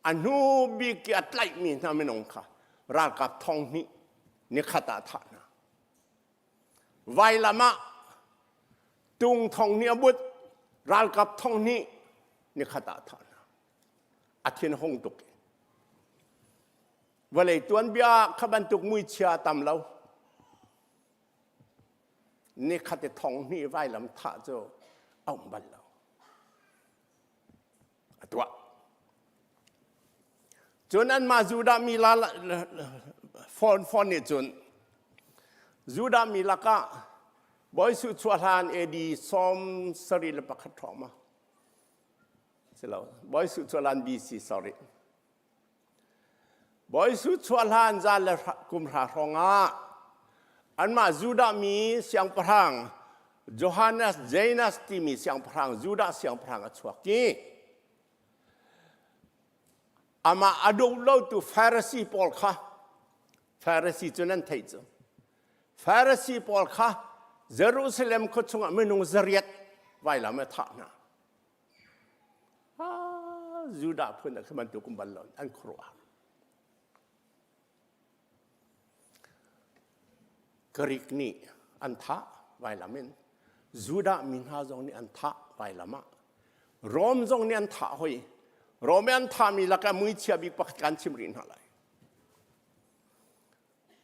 a hnu bik i a tlaihmi hna minung kha ralkap thong hnih nikhat ah thah hna. Vailam ah tung thong hnih a but, ralkap thong hnih nikhat ah thah hna. A thin hung tuk. Vawlei tuanbia kha bantuk muichia tam lo. Nikhat i thong hnih vailam thah cu a um bal lo. A tuah. Cun anmah Judah mi la fawn fawn nih cun Judah mi lakah Bawi Jesuh chuah hlan AD 71 hrawng ma si lo Bawi Jesuh chuah hlan BC sorry Bawi Jesuh chuah hlan za le kum hra hrawng ah anmah Judah mi siangpahrang Johannes Janus timi siangpahrang Judah siangpahrang a chuak i Amah a duh lotu Pharisee pawl kha Pharisee cu nan theih cu Pharisee pawl kha Jerusalem khua chungah minung zariat vailam a thah hna. Ah, Judah phun ah khi bantuk um bal lo an khuaruah. Greek nih an thah vailam in Judah mi hna zong nih an thah vailam ah Rom zong nih an thah hoi Rom i an thahmi lakah muichia bik pakhat kan chim rih hna lai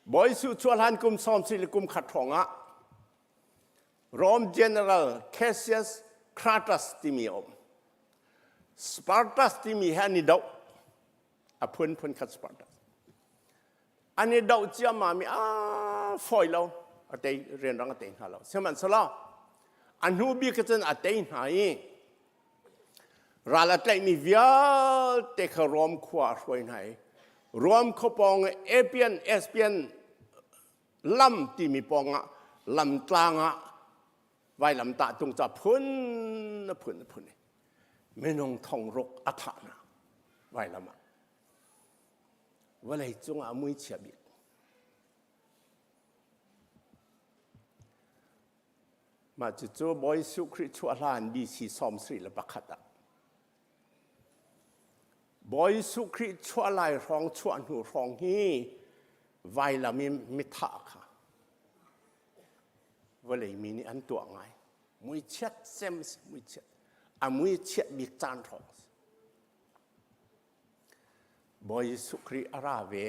Bawi Jesuh chuah hlan kum sawm si le kum khat hrawng ah Rome General Cassius Cratus timi a um Spartus timi he an i doh a phunphun khat Sparta an i doh ciammam i a fawi lo a tei rianrang a tei hna lo sihmanhsehlaw a hnu bik cun a tei hna i ral a tlaihmi vialte kha Rom khua a hruai hna i Rom khua pawng Appian Espian lam timi pawngah lamtlang ah vailamtah tung ca phun a phun a phun minung thong ruk a thah hna vailam ah vawlei cungah muichia bik mah cucu Bawi Jesuh Khrih chuah hlan BC 71 ah Bawi Jesuh Khrih chuah lai hrawng chuah hnu hrawng hi vailam in mithah kha vawlei mi nih an tuah ngai muichiat sem si muichiat a muichiat bik caan hrawng si Bawi Jesuh Khrih a ra ve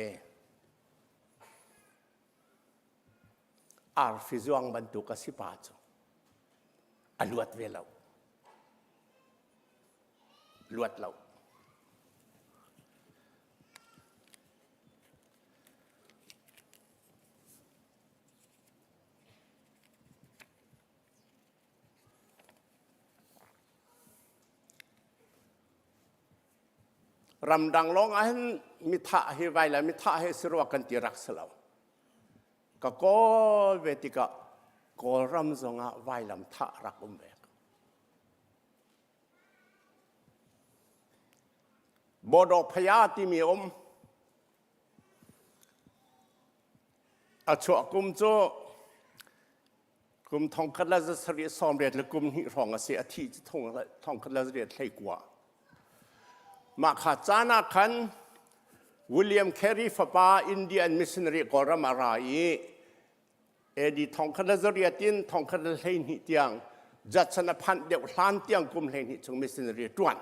arfi zuang bantuk a si pa cu a luat ve lo. Luat lo. Ramdang lawng ah hin mithah hi vai le mithah hi si rua kan ti rak si lo. Ka kawl ve tikah Kawlram zongah vailam thah rak um ve. Bodo phaya timi um. A chuah kum cu kum thongkhat le zasarih sawmriat le kum hnih hrawng a si. A thih cu thongkhat le zariat 19. Mah kha caan ah khan William Carey fapa Indian missionary Kawlram a ra i AD thongkhat le zariat in thongkhat le 12 tiang Judson a phanh deuh hlan tiang kum 12 chung missionary ṭuan.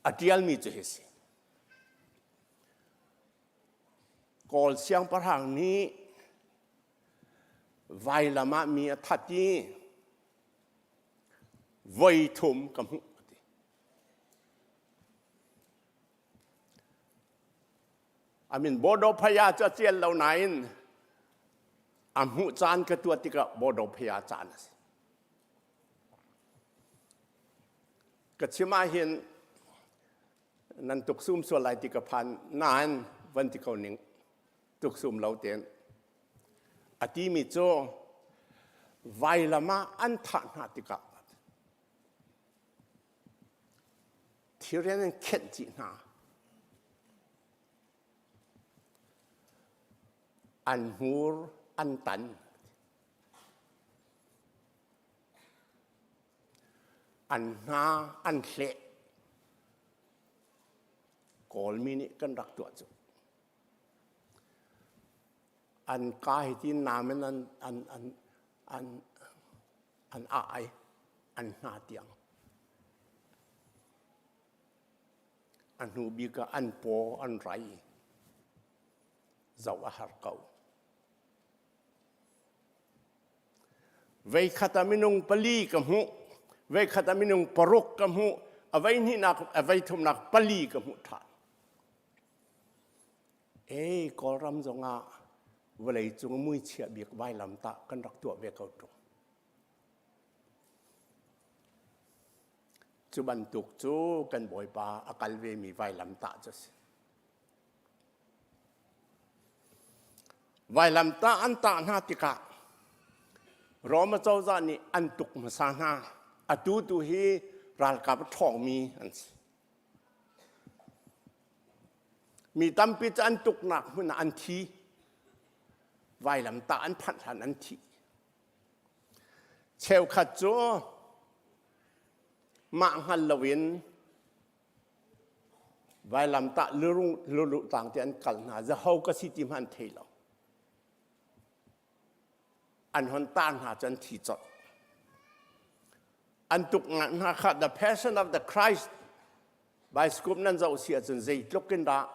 A ṭialmi cu hi si. Kawl siangpahrang nih vailam ah mi a that i voi thum ka hmuh a ti. I mean Bodo Phaya cu a cial lo nain a hmuh caan ka tuah tikah Bodo Phaya caan a si. Ka chim ah hin nan tuksum sual lai ti ka phan nain van ti ko ning tuksum lo tein a timi cu vailam ah an thah hna tikah thirian an khenh chih hna an hmur an tan An hna an hleh. Kawlmi nih kan rak tuah cu. An ka hi ti nam in an, an, an, an, an ai, an hna tiang. A hnu bik ah an paw an rai. Zoh a har ko. Veikhat ah minung pali ka hmuh, veikhat ah minung paruk ka hmuh, a vei hnihnak, a vei thumnak pali ka hmuh ṭhan. Ei, Kawlram zongah vawlei cung muichia bik vailamtah kan rak tuah ve ko ṭung. Cu bantuk cu kan Bawipa a kal vemi vailamtah cu a si. Vailamtah an tah hna tikah Roma cozah nih an tuk hmasa hna. Atu tu hi ralkap a ṭhawngmi an si. Mi tampi cu an tuknak hmun ah an thi. Vailamtah an phanh hlan an thi. Cheukhat cu mah hngal loin Vailamtah luru tlang te an kal hna. Zaho ka si ti hmanh an thei lo. An hon tar hna cu an thi colh. An tuk hna kha The Passion of the Christ bioscope nan zoh si ahcun zeitluk in dah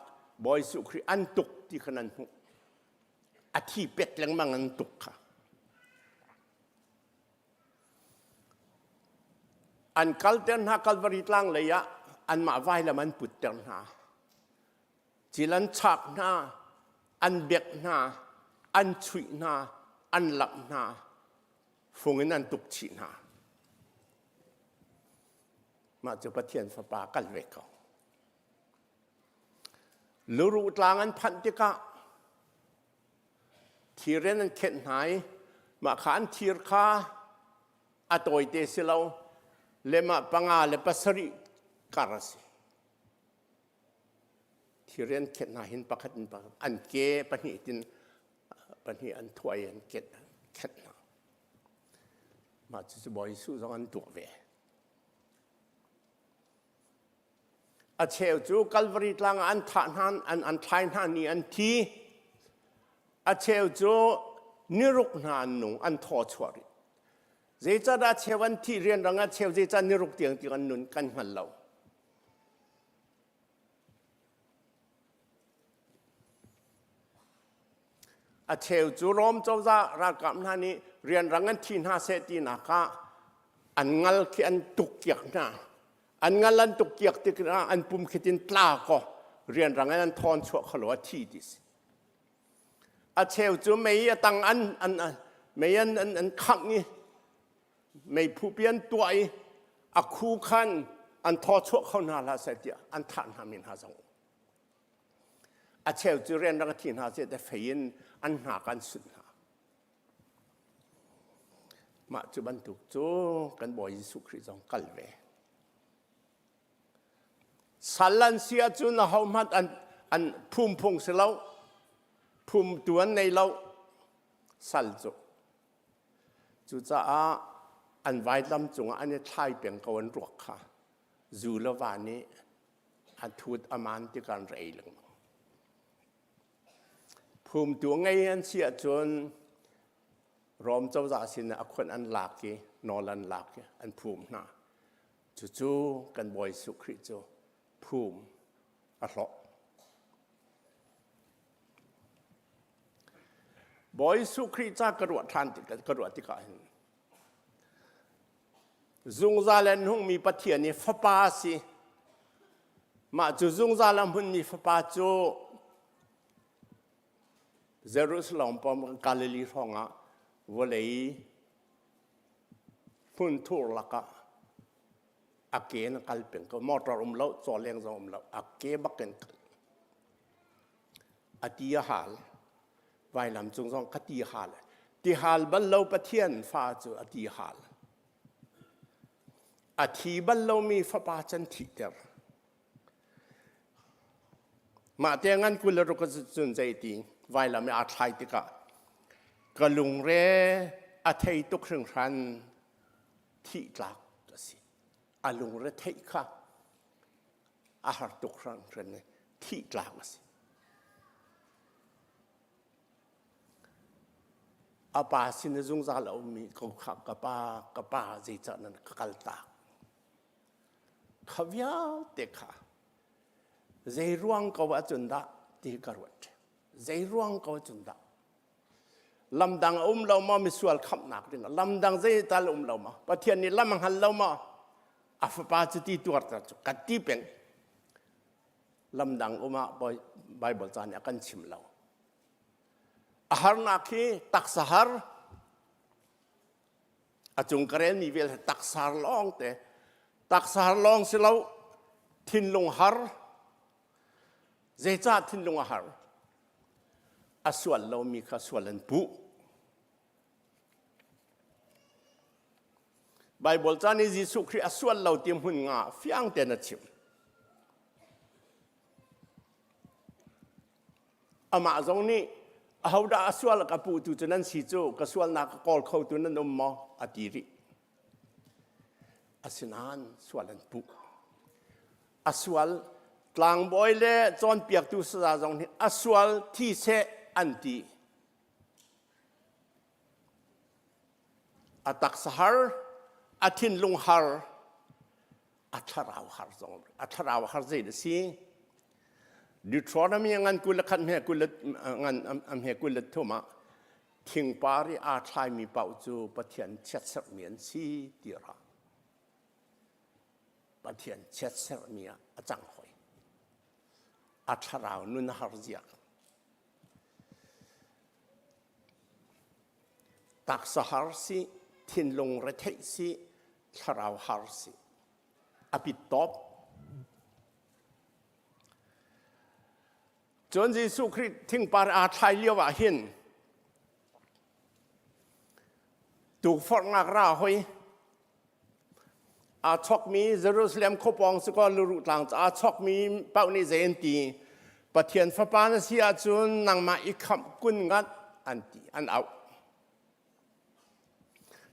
Bawi Jesuh Khrih an tuk ti kha nan hmuh. A thi pet lengmang an tuk kha. An kalter hna Kalvari tlang lei ah anmah vailam an putter hna. Cil an chak hna, an bek hna, an chuih hna, an lamh hna, fung in an tuk chih hna. Mah cu Pathian Fapa kal ve ko. Luruh tlang an phanh tikah Thir in an khenh hna i mah kha an thir kha a tawite si lo le mah panga le pasarih kar a si. Thir in an khenh hna hin pakhat in pakhat an ke pahnih tin pahnih an thuai an khenh hna. Mah cucu Bawi Jesuh zong an tuah ve. A cheu cu Kalvari tlang ah an thah hna, an, an thlai hna ni an thi. A cheu cu niruk hna an nung, an thaw chuah rih. Zeicahdah a cheu an thih rianrang a cheu zeicah niruk tiang tiang an nun kan hngal lo. A cheu cu Rom cozah ralkap hna nih rianrang an thi hna seh tinak ah an ngal khi an tuk kiak hna. An ngal an tuk kiak tik ah an pum khitin tla ko rianrang in an thawn chuah kholo a thi ti si. A cheu cu mei a tang an an mei an an an khangh i meiphu pi an tuah i a khu khan an thaw chuah kho hna hlah seh tiah an thah hna mi hna zong a cheu cu rianrang a thi hna seh te fei in an hna kan sunh hna. Mah cu bantuk cu kan Bawi Jesuh Khrih zong kal ve. Sal an si ahcun ahohmanh an, an phum phung si lo, phumtu an nei lo, sal cu. Cucaah an vaitlam cungah an i thlai peng ko an ruak kha zu le va nih a thut a man tikah an rei lengmang. Phumtu ngei an si ahcun Rom cozah sin ah a khuan an lak i nawl an lak i an phum hna. Cucu kan Bawi Jesuh Khrih cu phum a hlawh. Bawi Jesuh Khrih ca ka ruah ṭhan tik ka ruah tikah hin zungzal an hungmi Pathian i fapa a si. Mah cu zungzal a hmunmi fapa cu Jerusalem pawng Galilee hrawngah vawlei hmunthur lakah a ke in a kal peng ko. Motor um lo, cawleng zong um lo, a ke bak in kal. A ti a hal. Vailam cung zong ka ti hal. Ti hal bal lo Pathian fa cu a ti hal. A thi bal lomi fapa can thihter. Mah te ngan 26 cun zeiti vailam i aa thlai tikah ka lungre a thei tuk hringhran thih tlak a si. A lungre theih kha a har tuk hringhran i thih tlak a si. A pa sin i zungzal a ummi ko kha ka pa, ka pa zeicah nan ka kaltak? Kha vialte kha zei ruang ko ahcun dah ti ka ruat. Zei ruang ko ahcun dah. Lamdang a um lo maw misual khamhnak ding lamdang zei tal um lo maw Pathian nih lam a hngal lo maw a fapa cu ti tuar ta cu ka ti peng lamdang um ah Bible ca nih a kan chim lo a harnak hi taksa har A cung ka relmi vial hi taksar lawng te. Taksar lawng si lo, thinlung har. Zeicah thinlung a har? A sual lomi kha sual an puh. Bible ca nih Jesuh Khrih a sual lo ti hmun nga fiang tein a chim. Amah zong nih ahodah a sual ka puhtu cu nan si cu ka sualnak ka kawl khotu nan um maw a ti rih. Asinain sual an puh. A sual tlangbawi le cawnpiaktu saza zong nih a sual thi seh an ti. A taksa har, a thinlung har, a thlarau har zong a thlarau har zei a si Deuteronomy ngan kul le khat hme kul le ngan am he kul le thum ah thingpar i aa thlaimi paoh cu Pathian chiatserhmi an si ti ra Pathian chiatserhmi ah a cang hoi a thlarau nun har ziak Taksa har si, thinlung retheih si, thlarau har si. A pit tawp. Cun Jesuh Khrih thingpar aa thlai lio ah hin tukforhnak ra hoi Aa chokmi Jerusalem khuapawng si kaw luruh tlang cu aa chokmi paoh nih zei an ti? Pathian fapa na si ahcun nangmah i khamh kun ngat an ti, an auh.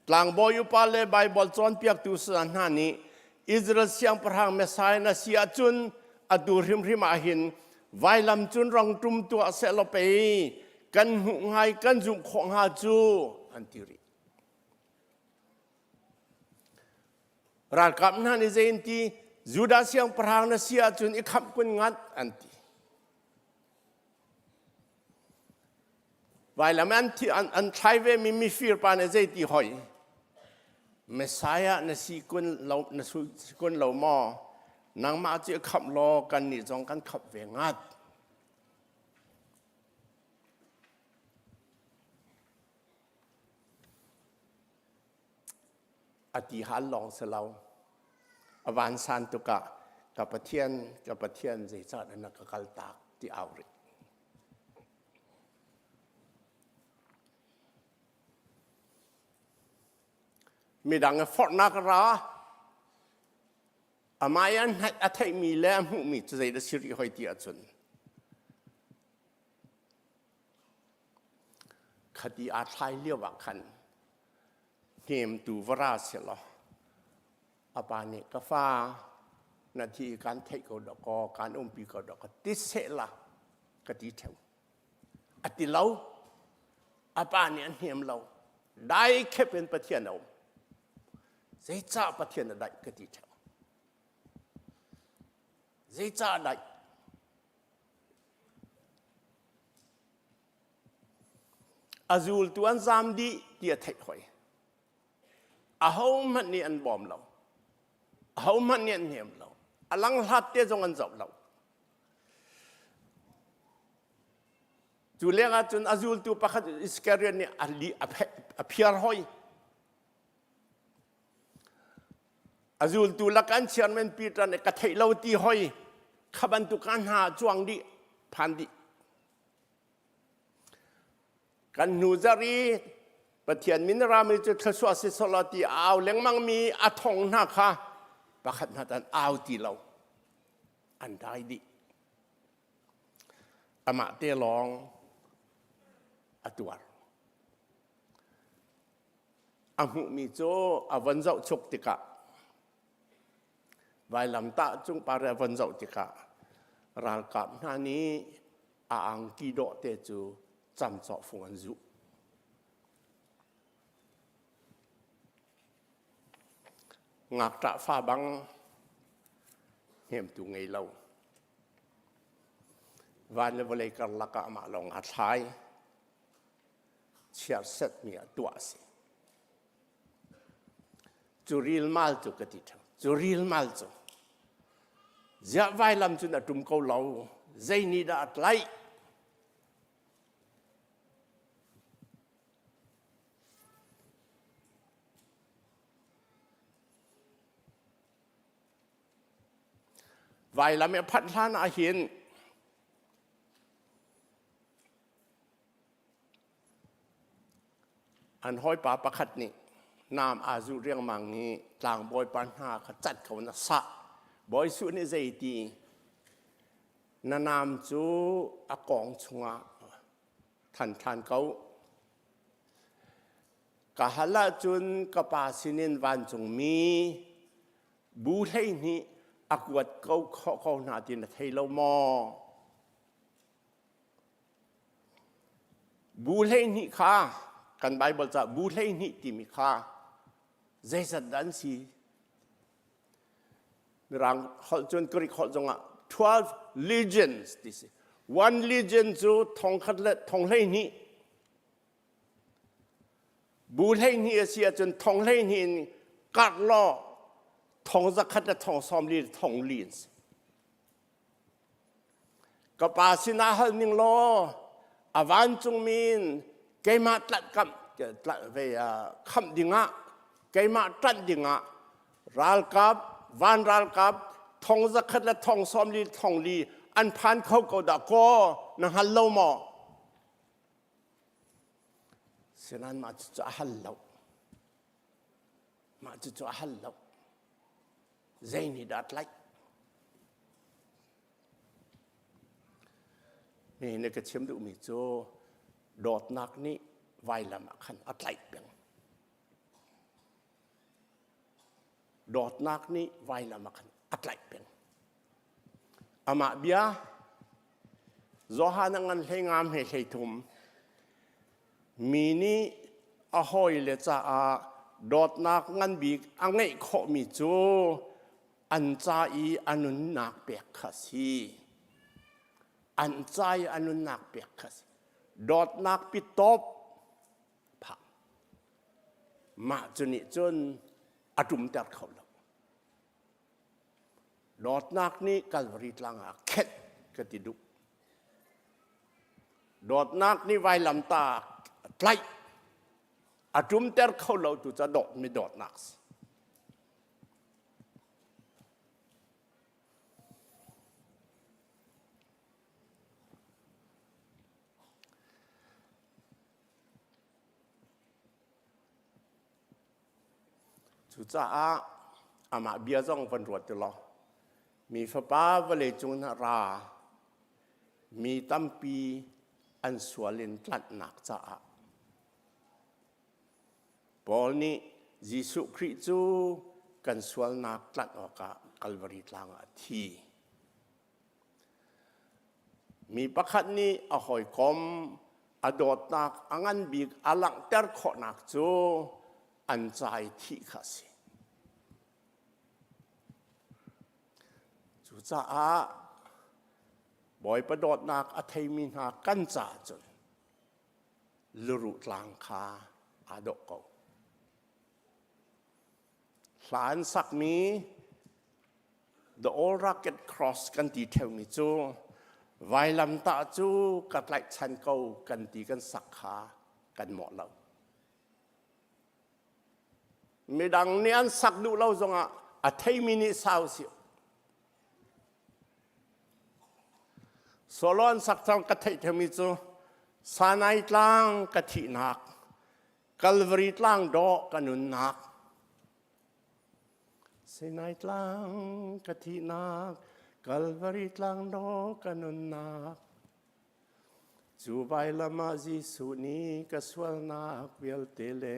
Tlangbawi upa le Baibal cawnpiaktu saya hna nih Israel siangpahrang Messiah na si ahcun atu hrimhrim ah hin vailam cun rong ṭum tuah sehlaw pei kan hmuh hnga i kan zumh khawh hnga cu an ti rih. Ralkap hna nih zei an ti? Judah siangpahrang na si ahcun i khamh kun ngat an ti. Vailam an, an, an thlai vemi mifir pa nih zei ti hoi? Messiah na si kun lo na si kun lo maw? Nangmah cu i khamh law kannih zong kan khamh ve ngat. A ti hal lawng si lo. A vansan tukah ka Pathian, ka Pathian zeicahdah na ka kaltak ti au rih. Midang i forhnak ra amah i a theihmi le a hmuhmi cu zeidah si rih hoi ti ahcun khati aa thlai lio ah khan hnemtu va ra selaw a pa nih ka fa na thi kan theih ko dawkaw kan umpi ko dawkaw ti sehla ka ti ṭheu. A ti lo. A pa nih a hnem lo. Dai khep in Pathian a um. Zeicah Pathian a daih ka ti ṭheu. Zeicah a daih? A zultu an zam dih ti a theih hoi. Ahohmanh nih an bawm lo. Ahohmanh nih an hnem lo. A langhlat te zong an zoh lo. Cu lengah cun a zultu pakhat Iskariot nih a li a phiar hoi. A zultu lak an chairman Peter nih ka theih lo ti hoi. Kha bantuk ka hna cuang dih phan dih. Kan hnu zarh i Pathian min rami cu thluachuah si sawlaw ti a au lengmang mi a thong hna kha pakhat hna tan au ti lo. An dai dih. Amah te lawng a tuar. A hmuhmi cu a von zohchuk tikah vailamtah cung par a von zoh tikah ralkap hna nih a angki dawh te cu camcawh fung an zuh. Ngakṭah fa bang hnemtu ngei lo. Van le vawlei karlak ah amah lawng aa thlai. Chiarsetmi ah tuah a si. Cu rilmal cu ka ti ṭheo. Cu rilmal cu ziah vailam cun a ṭum ko lo. Zei nih dah a tlaih? Vailam i a phanh hlan ah hin an hawipa pakhat nih naam aa zuh riangmang i tlangbawipa hna kha cat ko na sah. Bawi Suh nih zeiti na naam cu a kawng chungah than ṭhan ko. Ka hal ahcun ka pa sinin vancungmi bu 12 a kuat ko khawh ko hna ti na thei lo maw? Bu 12 kha kan Baibal ca bu 12 timi kha zeizat dah an si? Mirang holh cun Greek holh zongah 12 legions ti si. One legion cu thongkhat le thong 12. Bu 12 a si ahcun thong 12 in karh law thong zakhat le thong 40 le thong li an si. Ka pa sinah hal ning law a vancungmi in keimah tlanh kamh ve khamh dingah keimah ṭanh dingah ralkap van ralkap thong zakhat le thong 40 thong li an phan kho ko dah kaw na hngal lo maw? Sinain mah cucu a hal lo. Mah cucu a hal lo. Zei nih dah tlaih? Nihin ka chim duhmi cu dawtnak nih vailam ah khan a tlaih peng. Dawtnak nih vailam ah khan a tlaih peng. Amah bia Johan a ngan hlei ngam he hlei thum mi nih a hawile caah dawtnak ngan bik a ngeih khawhmi cu an ca i a nunnak pek kha si. An ca i a nunnak pek kha si. Dawtnak pitawp phak. Mah cu nih cun. a ṭumter kho lo. Dawtnak nih Kalvari tlang ah khenh ka ti duh. Dawtnak nih vailamtah tlaih a ṭumter kho lo tu ca dawtmi dawtnak si. Cucaah amah bia zong van ruat ti law, mi fapa vawleicung na ra, mi tampi an sual in tlanhnak caah. Paul nih Jesuh Khrih cu kan sualnak tlanh awkah Kalvari tlang ah a thi. Mi pakhat nih a hawikom a dawtnak a ngan bik a langhter khawhnak cu an ca i thih kha a si. Cucaah Bawipa dawtnak a theimi hna kan caah cun luruh tlang kha aa dawh ko. Hla an sakmi The Old Rugged Cross kan ti ṭheumi cu vailamtah cu ka tlaihchan ko kan ti kan sak kha kan mawh lo. Midang nih an sak duh lo zongah a theimi nih sau si. Solo an sak cang ka theih ṭheumi cu Sanai tlang ka thihnak, Calvary tlang dawh ka nunnak, Sinai tlang ka thihnak, Kalvari tlang dawh ka nunnak. Cu vailam ah Jesuh nih ka sualnak vialte le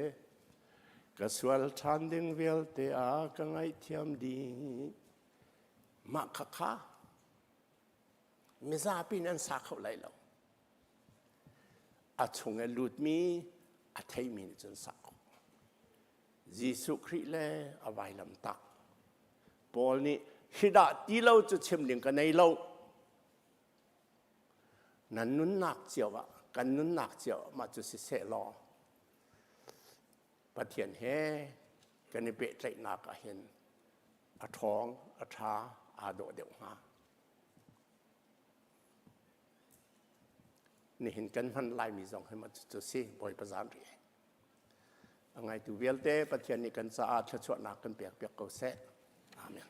ka sual ṭhan ding vialte a ka ngaihthiam dih. Mah khakha mizapi in an sa kho lai lo. A chung i lutmi a theimi nih cun sa kho. Jesuh Khrih le a vailamtak. Paul nih hidah ti lo cu chim ding ka nei lo. Nan nunnak cio ah, kan nunnak cio ah mah cu siseh law Pathian he kan i pehtlaihnak ah hin a ṭhawng, a ṭha, aa dawh deuh hnga. Nihin kan hman laimi zong hi mah cu si Bawipa zaanriah. A ngaitu vialte Pathian nih kan caah thluachuahnak kan pek piak ko seh. Amen.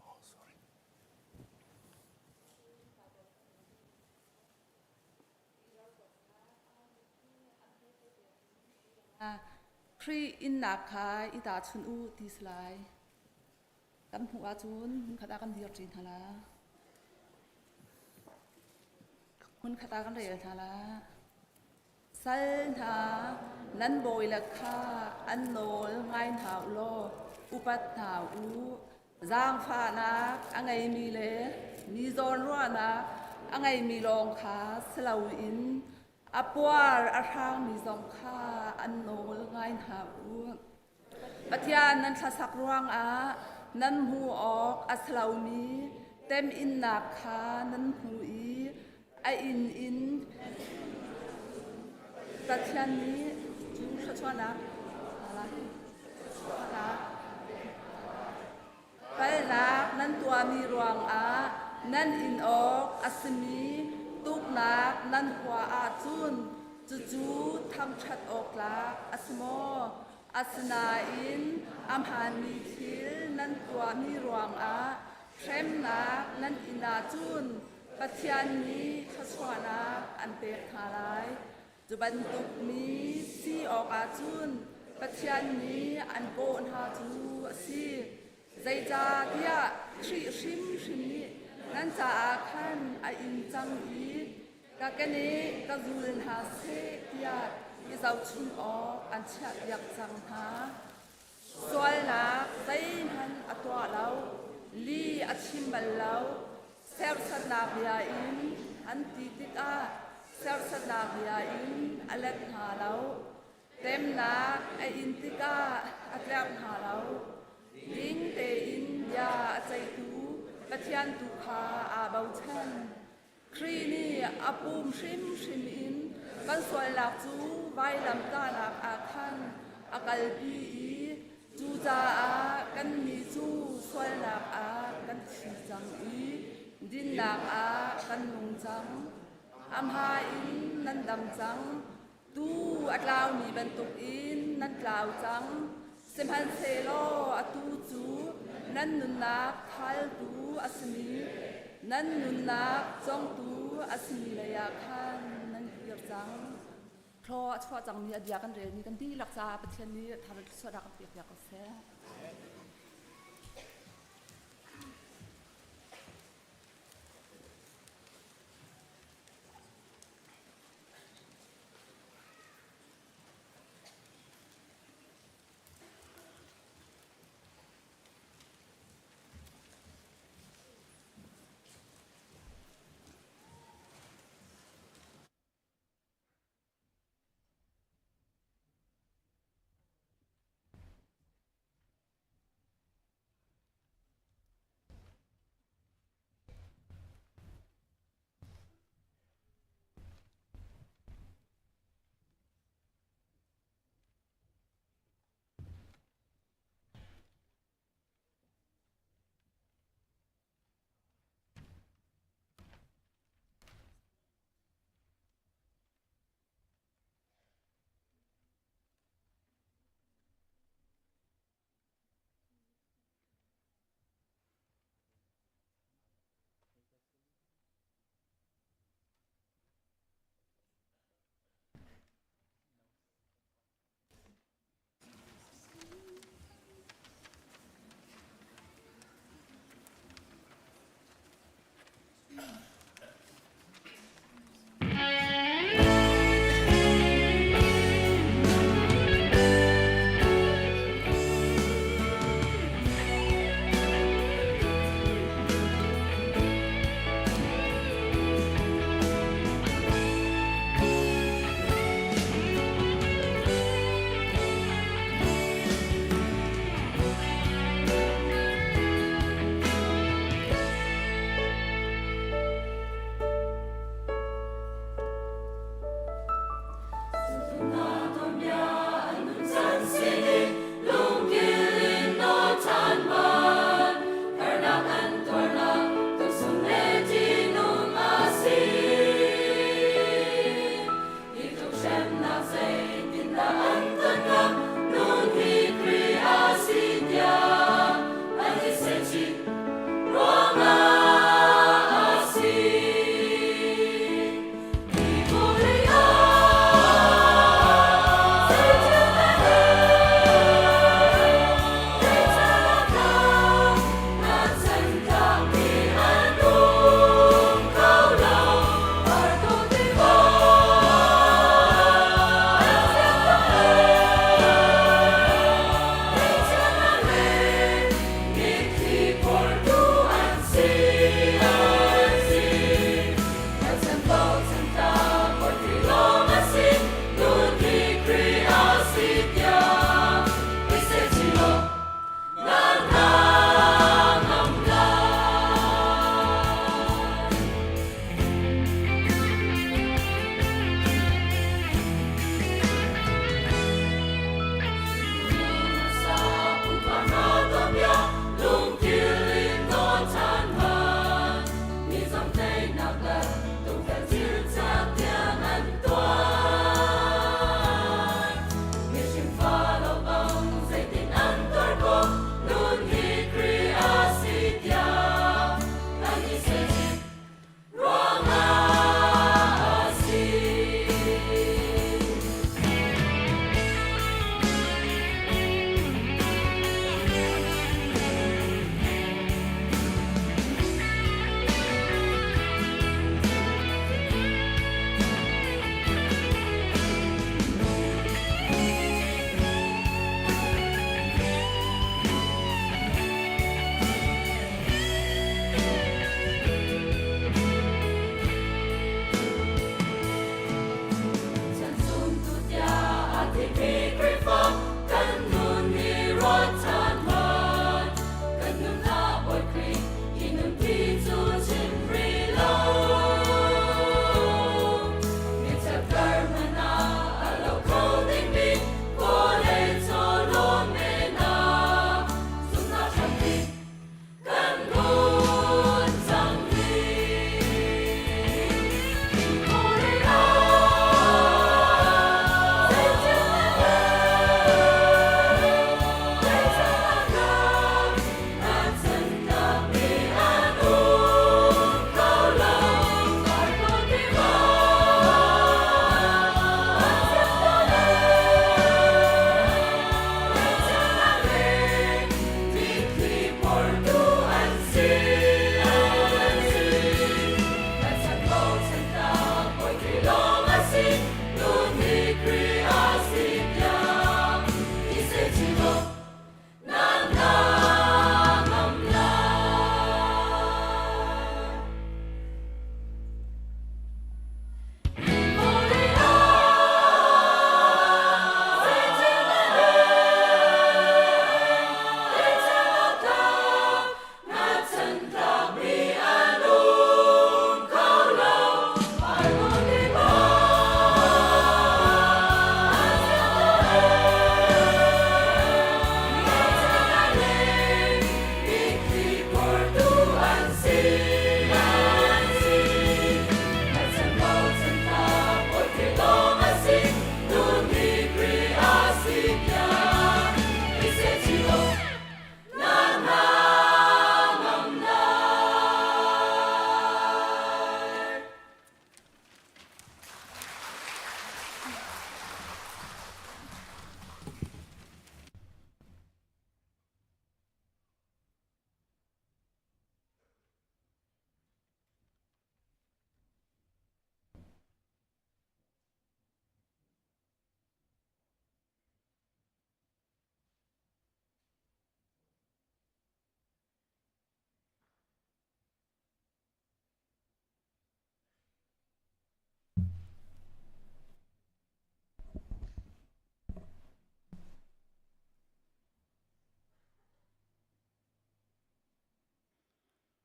Oh, sorry. Khrih innak kha i tahchunh u ti si lai. Kan hmuh ahcun hmunkhat ah kan dir ṭi hna la. Hmunkhat ah kan rel hna la. Sal hna, nan bawile kha an nawl ngai hna u law upat hna u. Zaangfahnak a ngeimi le mi zawnruahnak a ngeimi lawng kha si loin A puar a hrangmi zong kha an nawl ngai hna u. Pathian nan thlasak ruangah nan hmuh awk a si lomi teminnak kha nan hmu i a inn in Pathian nih cu thluachuahnak Palhnak nan tuahmi ruangah nan in awk a simi tuknak nan hua ahcun cucu thangṭhat awk tlak a si maw? Asinain a hmaanmi thil nan tuahmi ruangah hremnak nan in ahcun Pathian nih thluachuahnak an pek hna lai. Cu bantuk mi si awkah cun Pathian nih an kawh hna cu a si. Zeicahtiah Khrih hrimhrim nih nan caah khan a in cang i ka kene ka zul hna seh tiah i zohchun awk an chiahpiak cang hna. Sualnak zeihmanh a tuah lo, li a chim bal lo, serhsatnak bia in an ti tikah serhsatnak bia in a let hna lo. Temnak a in tikah a tlerh hna lo. Ding tein bia a ceihtu Pathian tu kha aa bochan. Khrih nih a pum hrimhrim in kan sualnak cu vailamtahnak ah khan a kalpi i cucaah kannih cu sualnak ah kan thi cang i dinnak ah kan nung cang. A hma in nan dam cang. Tuu a tlaumi bantukin nan tlau cang. Sihmanhsehlaw atu cu nan nunnak thaltu a simi, nan nunnak congtu a simi leiah khan nan kir cang. Thlaw a chuah cangmi a bia kan relmi kan dihlak caah Pathian nih thar thluachuahnak kan pek piak ko seh.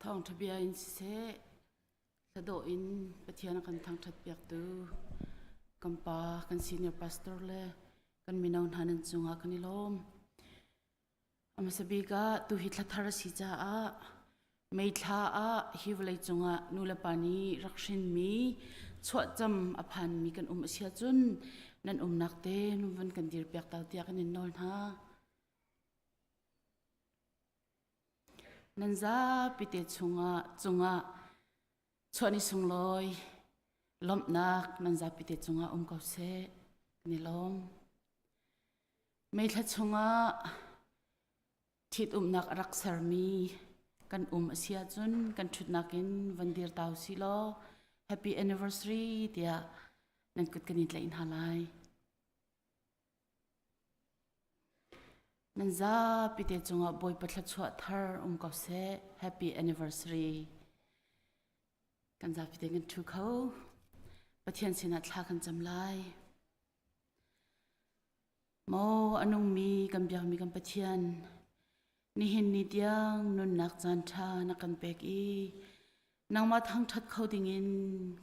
Thawngṭha bia in siseh, hladawh in Pathian a kan thangṭhat piaktu kan pa, kan senior pastor le kan mino hna nan cungah kan i lawm. A hmasa bik ah tuhi thla thar a si caah May thla ah hi vawlei cungah nu le pa nih rak hrinmi chuahcam a phanmi kan um a si ahcun nan umnak te van kan dir piak ta tiah kan in nawl hna. Nan zapi te chungah cungah chuahni sunglawi lawmhnak nan zapi te cungah um ko seh. Kan i lawm. May thla chungah ṭhitumnak a rak sermi kan um a si ahcun kan ṭhutnak in van dir ta usih law happy anniversary tiah nan kut kan i tlaih hna lai. Nan zapi te cungah Bawipa thluachuah thar um ko seh. Happy anniversary. Kan zapi te kan ṭhu kho. Pathian sinah thla kan cam lai. Maw a nungmi kan biakmi kan Pathian, nihin ni tiang nunnak caan ṭha na kan pek i nangmah thangṭhat kho dingin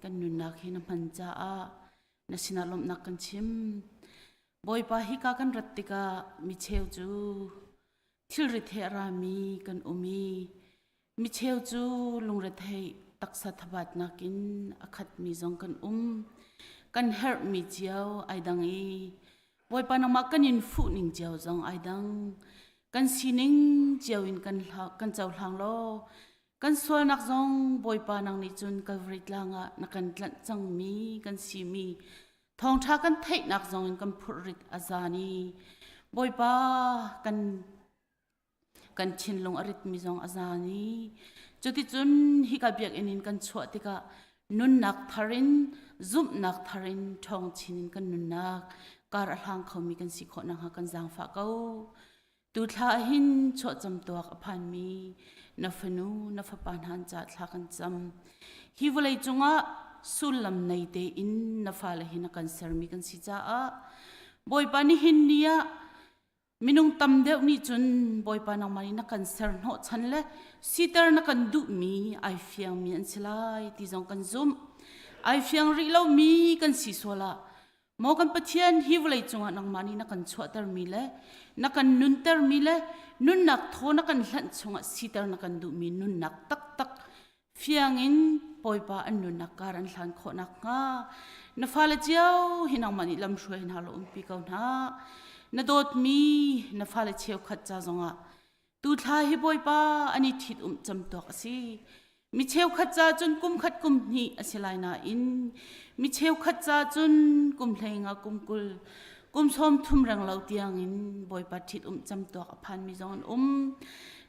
kan nunnak hi na hman caah na sinah lawmhnak kan chim. Bawipa hika kan rat tikah mi cheu cu thilrit he a rami kan um i Mi cheu cu lungretheih taksa thabatnak in a khatmi zong kan um. Kan herhmi cio ai dang i Bawipa nangmah kan in fuh ning cio zong ai dang. Kan sining cio in kan, kan cohlang law kan sualnak zong Bawipa nang nih cun Calvary tlang ah na kan tlanh cangmi kan simi thawngṭha kan theihnak zong in kan phurhrit a zan i Bawipa kan kan thinlung a ritmi zong a zan i cuticun hika biakinn in kan chuah tikah nunnak thar in zumhnak thar in ṭhawng chin in kan nunnak kar a hlang khomi kan si khawh nakhnga kan zaangfah ko. Tu thla hin chuahcam tuak a phanmi na fanu na fapa hna an ca thla kan cam. Hi vawlei cungah sullam nei tein na fale hi na kan sermi kan si caah Bawipa nihin ni ah Minung tam deuh nih cun Bawipa nangmah nih na kan ser hnawhchan le siter na kan duhmi ai fiangmi an si lai ti zong kan zumh. Ai fiang rih lomi kan si sual ah maw kan Pathian hi vawlei cungah nangmah nih na kan chuahtermi le na kan nuntermi le nunnak thaw na kan hlanh chungah siter na kan duhmi nunnak taktak Fiang in Bawipa an nunnak kar an hlan khawh nakhnga na fale cio hi nangmah nih lamhruai hna law umpi ko hna. Na dawtmi na fale cheukhat ca zongah tu thla hi Bawipa an i ṭhit um camtuak a si. Mi cheukhat ca cun kum khat kum hnih a si lai nain mi cheukhat ca cun kum 15 kum 20 kum 30 reng lo tiangin Bawipa ṭhit um camtuak a phanmi zong an um.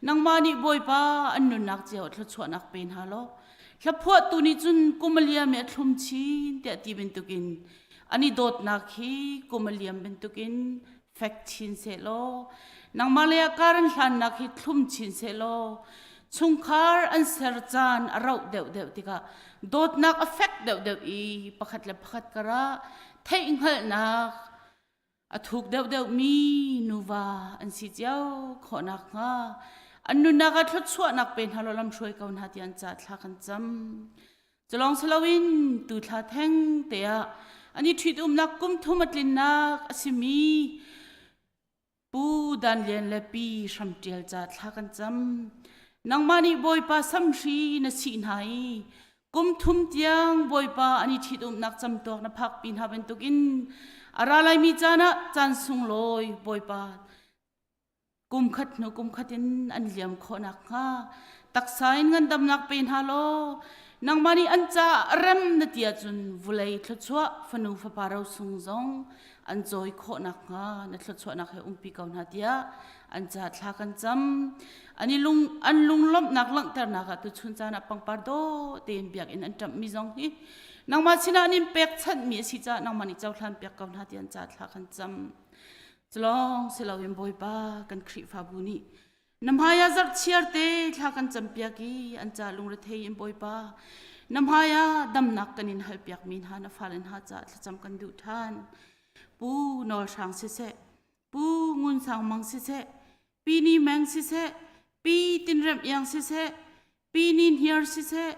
Nangmah nih Bawipa an nunnak cio thluachuahnak pe hna law hlaphuahtu nih cun kum a liam i a thlum chin tiah ti bantukin an i dawtnak hi kum a liam bantukin fek chin sehlaw nangmah lei ah kar an hlannak hi thlum chin sehlaw chungkhar an ser caan a rauh deuhdeuh tikah dawtnak a fek deuhdeuh i pakhat le pakhat karah theihhngalhnak a thuk deuhdeuhmi nuva an si cio khawh nakhnga an nunnak ah thluachuahnak pe hna law lamhruai ko hna ti an ca thla kan cam. Culawng si loin tu thla theng te ah an i ṭhitumnak kum thum a tlinnak a simi Pu Dan Lian le Pi Hram Ṭial ca thla kan cam. Nangmah nih Bawipa samhri na sih hna i kum thum tiang Bawipa an i ṭhitumnak camtuak na phakpi hna bantukin a ra laimi caan ah caan sunglawi Bawipa kum khat hnu kum khat in an liam khawh nakhnga taksa in ngandamnak pe hna law nangmah nih an caah rem na ti ahcun vulei thluachuah fanu fapa rosung zong an cawi khawh nakhnga na thluachuahnak he umpi ko hna tiah an ca thla kan cam. An i lung an lunglawmhnak langhternak ah tuchun caan ah pangpar dawh tein biakinn an ṭamhmi zong hi nangmah sinah an in pekchanhmi a si caah nangmah nih cohlan piak ko hna tiah an ca thla kan cam. Culawng si loin Bawipa kan Khrihfabu nih Na hmaiah zarhchiar te thla kan campiak i an ca lungrethei in Bawipa na hmaiah damnak kan in halpiakmi hna na fale hna caah thlacam kan duh ṭhan. Pu Nawl Hrang siseh, Pu Ngun Sang Mang siseh, Pi Ni Meng siseh, Pi Tin Rem Iang siseh, Pi Ni Hniar siseh,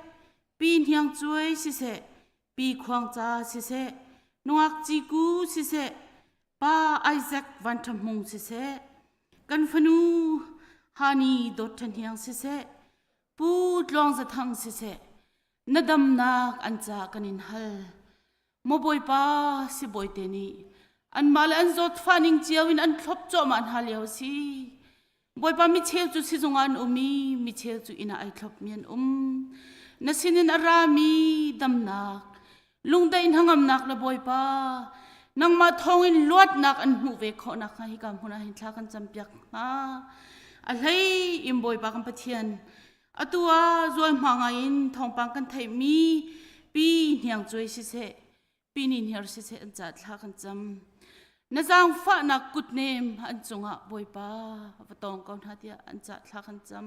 Pi Hniang Cuai siseh, Pi Khuang Ca siseh, Nungak Ciku siseh, Pa Isaac Van Ṭha Hmung siseh, kan fanu Hani Dawt Ṭha Hniang siseh, Pu Tluang Za Thang siseh, na damnak an ca kan in hal. Maw Bawipa sibawi te nih anmah le an zawtfah ning cio in an thlop cuahmah hna lio a si. Bawipa micheu cu sizung ah an um i micheu cu inn ah ai thlopmi an um. Na sinin a rami damnak, lungdaih hnangamnak le Bawipa nangmah thawngin luatnak an hmuh ve khawh nakhnga hika hmun ah hin thla kan campiak hna. A hlei in Bawipa kan Pathian atu ah zualhma ngai in thawngpang kan theihmi pi hniang cuai siseh pi ni hniar siseh an ca thla kan cam. Na zaangfahnak kutnem an cungah Bawipa va tawng ko hna tiah an ca thla kan cam.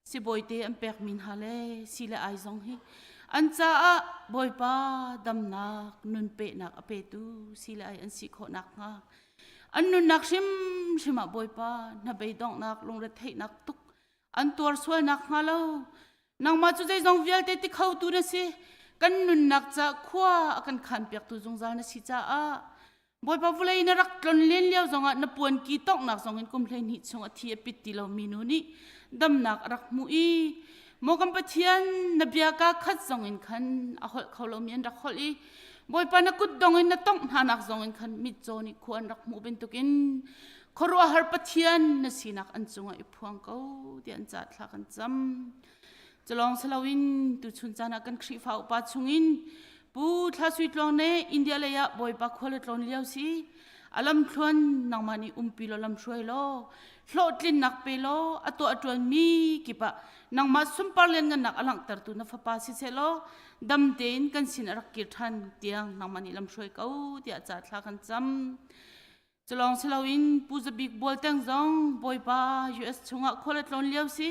Sibawi te an pekmi hna le si le ai zong hi an caah Bawipa damnak nun pehnak a petu si le ai an si khawh nakhnga an nunnak hrimhrim ah Bawipa hnabeidonghnak lungretheihnak tuk an tuar sual nakhnga lo nangmah cu zeizong vialte ti khotu na si kan nunnak ca khua a kan khanpiaktu zungzal na si caah Bawipa vawlei na rak tlon len lio zongah na puanki tonghnak zongin kum 12 chung a thi a pit ti lomi nu nih damnak a rak hmuh i maw kan Pathian na bia ka khat zongin khan a holh kho lomi an rak holh i Bawipa na kut dong in na tongh hnanak zongin khan mitcaw nih khua an rak hmuh bantukin khuaruahhar Pathian na sinak an cungah i phuang ko tiah an ca thla kan cam. Culawng siloin tuchun caan ah kan Khrihfa upa chungin Pu Thla Sui Tluang ne India lei ah Bawipa khual a tlawn lio si. A lamthluan nangmah nih umpi law lamhruai law hlawhtlinnak pe law a tuah ṭuan mi kip ah nangmah sunpar lianngannak a langhtertu na fapa si seh law dam tein kan sin a rak kir ṭhan tiang nangmah nih lamhruai ko tiah ca thla kan cam. Culawng siloin Pu Za Bik Bual Teng zong Bawipa US chungah khual a tlawn lio si.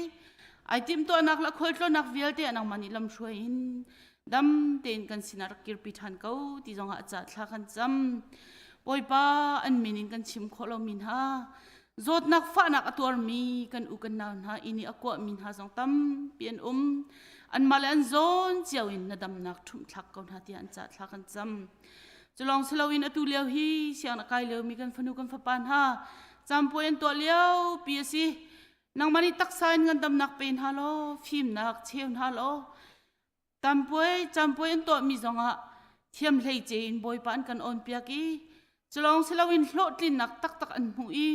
Ai timhtuahnak le khualtlawnnak vialte ah nangmah nih lamhruai in dam tein kan sinah rak kirpi ṭhan ko ti zongah a ca thla kan cam. Bawipa an min in kan chim khawh lomi hna zawtnak fahnak a tuarmi kan u kan nau hna inn i a kuahmi hna zong tampi an um. Anmah le an zawn cio in na damnak ṭhumh thlak ko hna tiah an ca thla kan cam. Culawng siloin atu lio hi sianginn a kai liomi kan fanu kan fapa hna campuai an tuah lio pi a si. Nangmah nih taksa in ngandamnak pe hna law fimnak cheu hna law tampuai campuai an tuahmi zongah thiam hleice in Bawipa an kan awnpiak i culawng siloin hlawhtlinnak taktak an hmuh i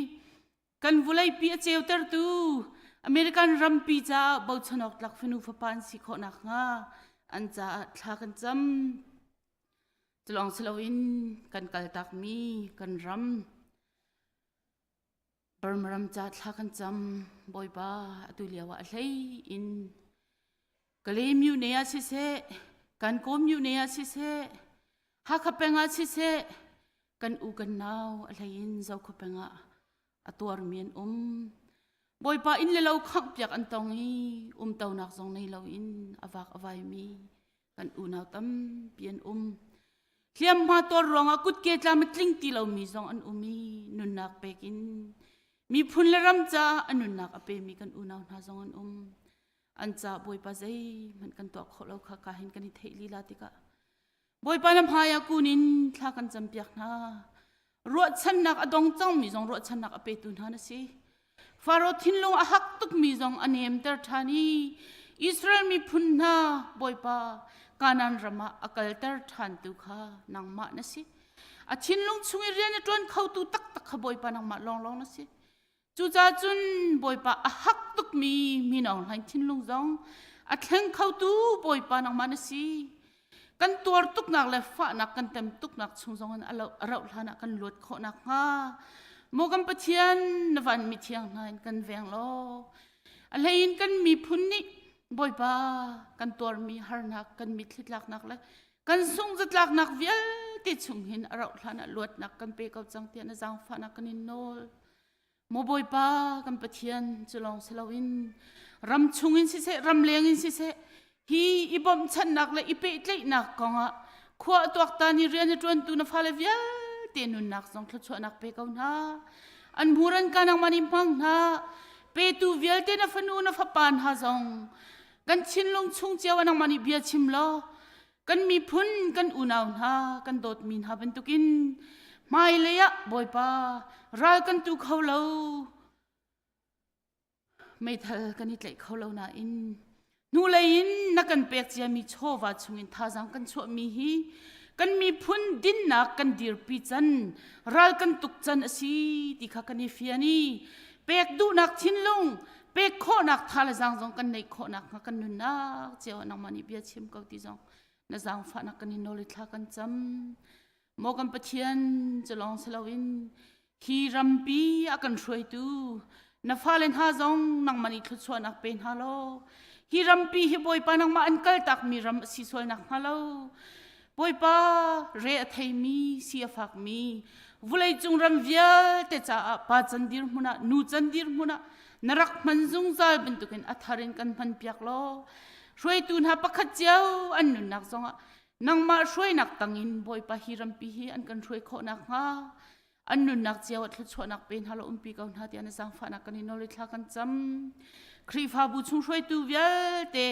kan vawleipi a ceutertu American rampi caah bochan awk tlak fanu fapa an si khawh nakhnga an caah thla kan cam. Culawng siloin kan kaltakmi kan ram Burma ram ca thla kan cam Bawipa atu lio ah a hlei in Kalaymyo ne ah siseh kan Kawmyo ne ah siseh Hakha peng ah siseh kan u kan nau a hlei in Zokhua peng ah a tuarmi an um Bawipa inn le lo khanghpiak an tong i umtonak zong nei loin a vak a vaimi kan unau tampi an um. Hliamhma tuar ruangah kutke tlam a tling ti lomi zong an um i nunnak pek in miphun le ram caah a nunnak a pemi kan unau hna zong an um. An ca Bawipa zeihmanh kan tuah khawh lo kha ka hin kan i theih lila tikah Bawipa na hmai ah kun in thla kan campiak hna. Ruahchannak a dong cangmi zong ruahchannak a petu hna na si. Faro thinlung a hak tukmi zong a nemter ṭhan i Israel miphun hna Bawipa Kanaan ram ah a kalter ṭhantu kha nangmah na si. A thinlung chung i rian a ṭuan khotu taktak kha Bawipa nangmah lawnglawng na si. Cucaah cun Bawipa a hak tukmi minawng hlain thinlung zong a thleng khotu Bawipa nangmah na si. Kan tuar tuknak le fahnak kan tem tuknak chung zong in a rauh hlan ah kan luat khawh nakhnga maw kan Pathian na van mithiang hna in kan veng law a hlei in kan miphun nih Bawipa kan tuarmi harnak kan mitthli tlaknak le kan sung zatlaknak vialte chung hin a rauh hlan ah luatnak kan pe ko cang tiah na zaangfahnak kan in nawl. Maw Bawipa kan Pathian cu lawng si loin ram chungin siseh ram leng in siseh hi i bawmhchanhnak le i pehtlaihnak kongah khua a tuaktan i rian a ṭuantu na fale vialte nunnak zong thluachuahnak pe ko hna. An hmuran ka nangmah nih hmang hna. Petu vialte na fanu na fapa hna zong. Kan thinlung chung cio ah nangmah nih bia chim law kan miphun kan unau hna kan dawtmi hna bantukin hmailei ah Bawipa ral kan tu kho lo meithal kan i tlaih kho lo nain hnulei in na kan pek ciami chawva chungin thazaang kan chuahmi hi kan miphun dinnak kan dirpi can ral kan tuk can a si ti kha kan i fian i pek duhnak thinlung pek khawhnak tha le zaang zong kan neih khawhnak hnga kan nunnak cio ah nangmah nih bia chim ko ti zong na zaangfahnak kan in nawl i thla kan cam maw kan Pathian cu lawng si loin hi rampi a kan hruaitu na fale hna zong nangmah nih thluachuahnak pe hna law hi rampi hi Bawipa nangmah an kaltakmi ram a si sualnak hnga lo Bawipa re a theimi si a fakmi vawleicung ram vialte caah pa can dirhmun ah nu can dirhmun ah na rak hman zungzal bantukin a thar in kan hman piak law hruaitu hna pakhat cio an nunnak zongah nangmah hruainak tangin Bawipa hi rampi hi an kan hruai khawh nakhnga an nunnak cio ah thluachuahnak pe hna law umpi ko hna tiah na zaangfahnak kan in nawl i thla kan cam Khrihfabu chung hruaitu vialte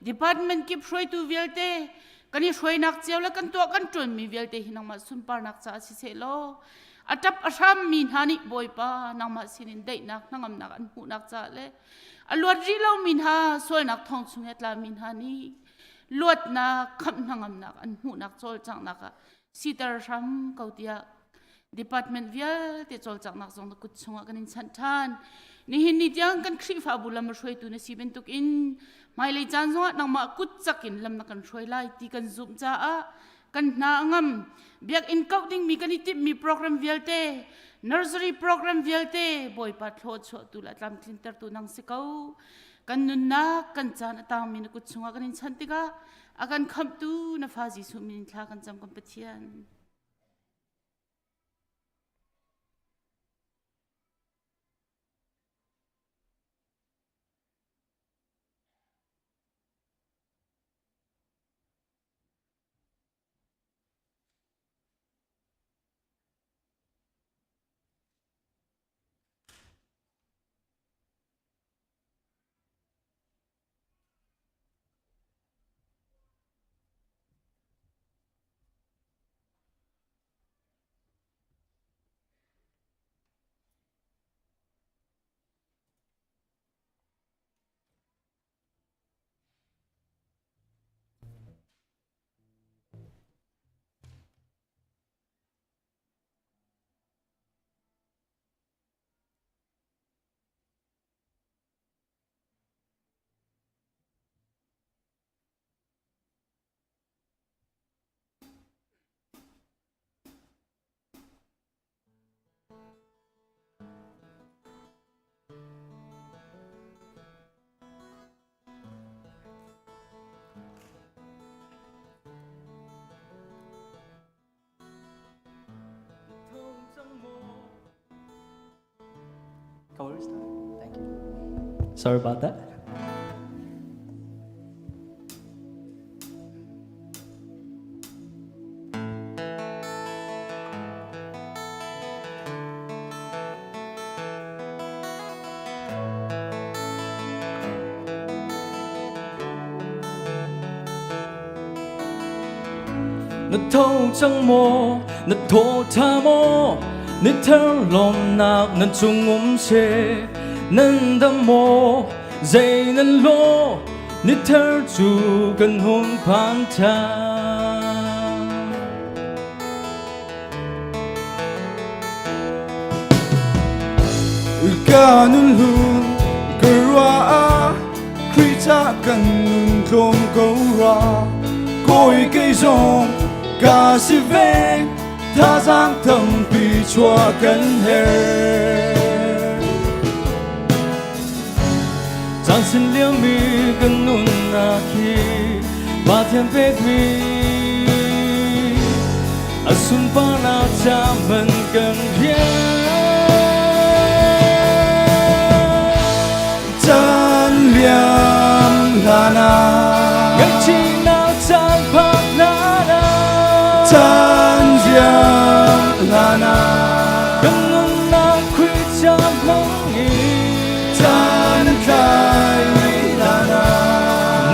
department kip hruaitu vialte kan i hruainak cio le kan tuah kan ṭuanmi vialte hi nangmah sunparnak caah siseh law a ṭap a hrammi hna nih Bawipa nangmah sinin daihnak hnangamnak an hmuhnak caah le a luat rih lomi hna sualnak thong chung i a tlami hna nih luatnak khamh hnangamnak an hmuhnak cawlcanghnak ah siter hram ko tiah department vialte cawlcanghnak zong na kut chungah kan in chanh ṭhan. Nihin ni tiang kan Khrihfabu lam a hruaitu na si bantukin hmailei caan zongah nangmah kut cak in lam na kan hruai lai ti kan zumh caah kan hna a ngam. Biakinn kauh dingmi kan i timhmi program vialte, nursery program vialte Bawipa thlaw chuahtu le tlamtlintertu nang si ko. Kan nunnak, kan caan a tangmi na kut chungah kan in chanh tikah a kan khamhtu na fa Jesuh min in thla kan cam kan Pathian. Thank you. Sorry about that. Na tho cang maw? Na thaw ṭha maw? Ni thar lawmnak nan chung um seh. Nan dam maw? Zei nan law? Ni thar cu kan hun phan ṭhan. Ka nun hlun ka ruah ah Khrih ca kan nun tlawm ko rua Kawi kei zong ka si ve thazaang tampi chuah kan herh Caan sin liomi kan nunnak hi Pathian pekmi a sunparnak ca man kan rian Caan liam hlan ah Ngaihchihnak caan phak hlan ah Caan liam hlan ah Kan nunnak Khrih ca hmang in Caan tlai hlan ah.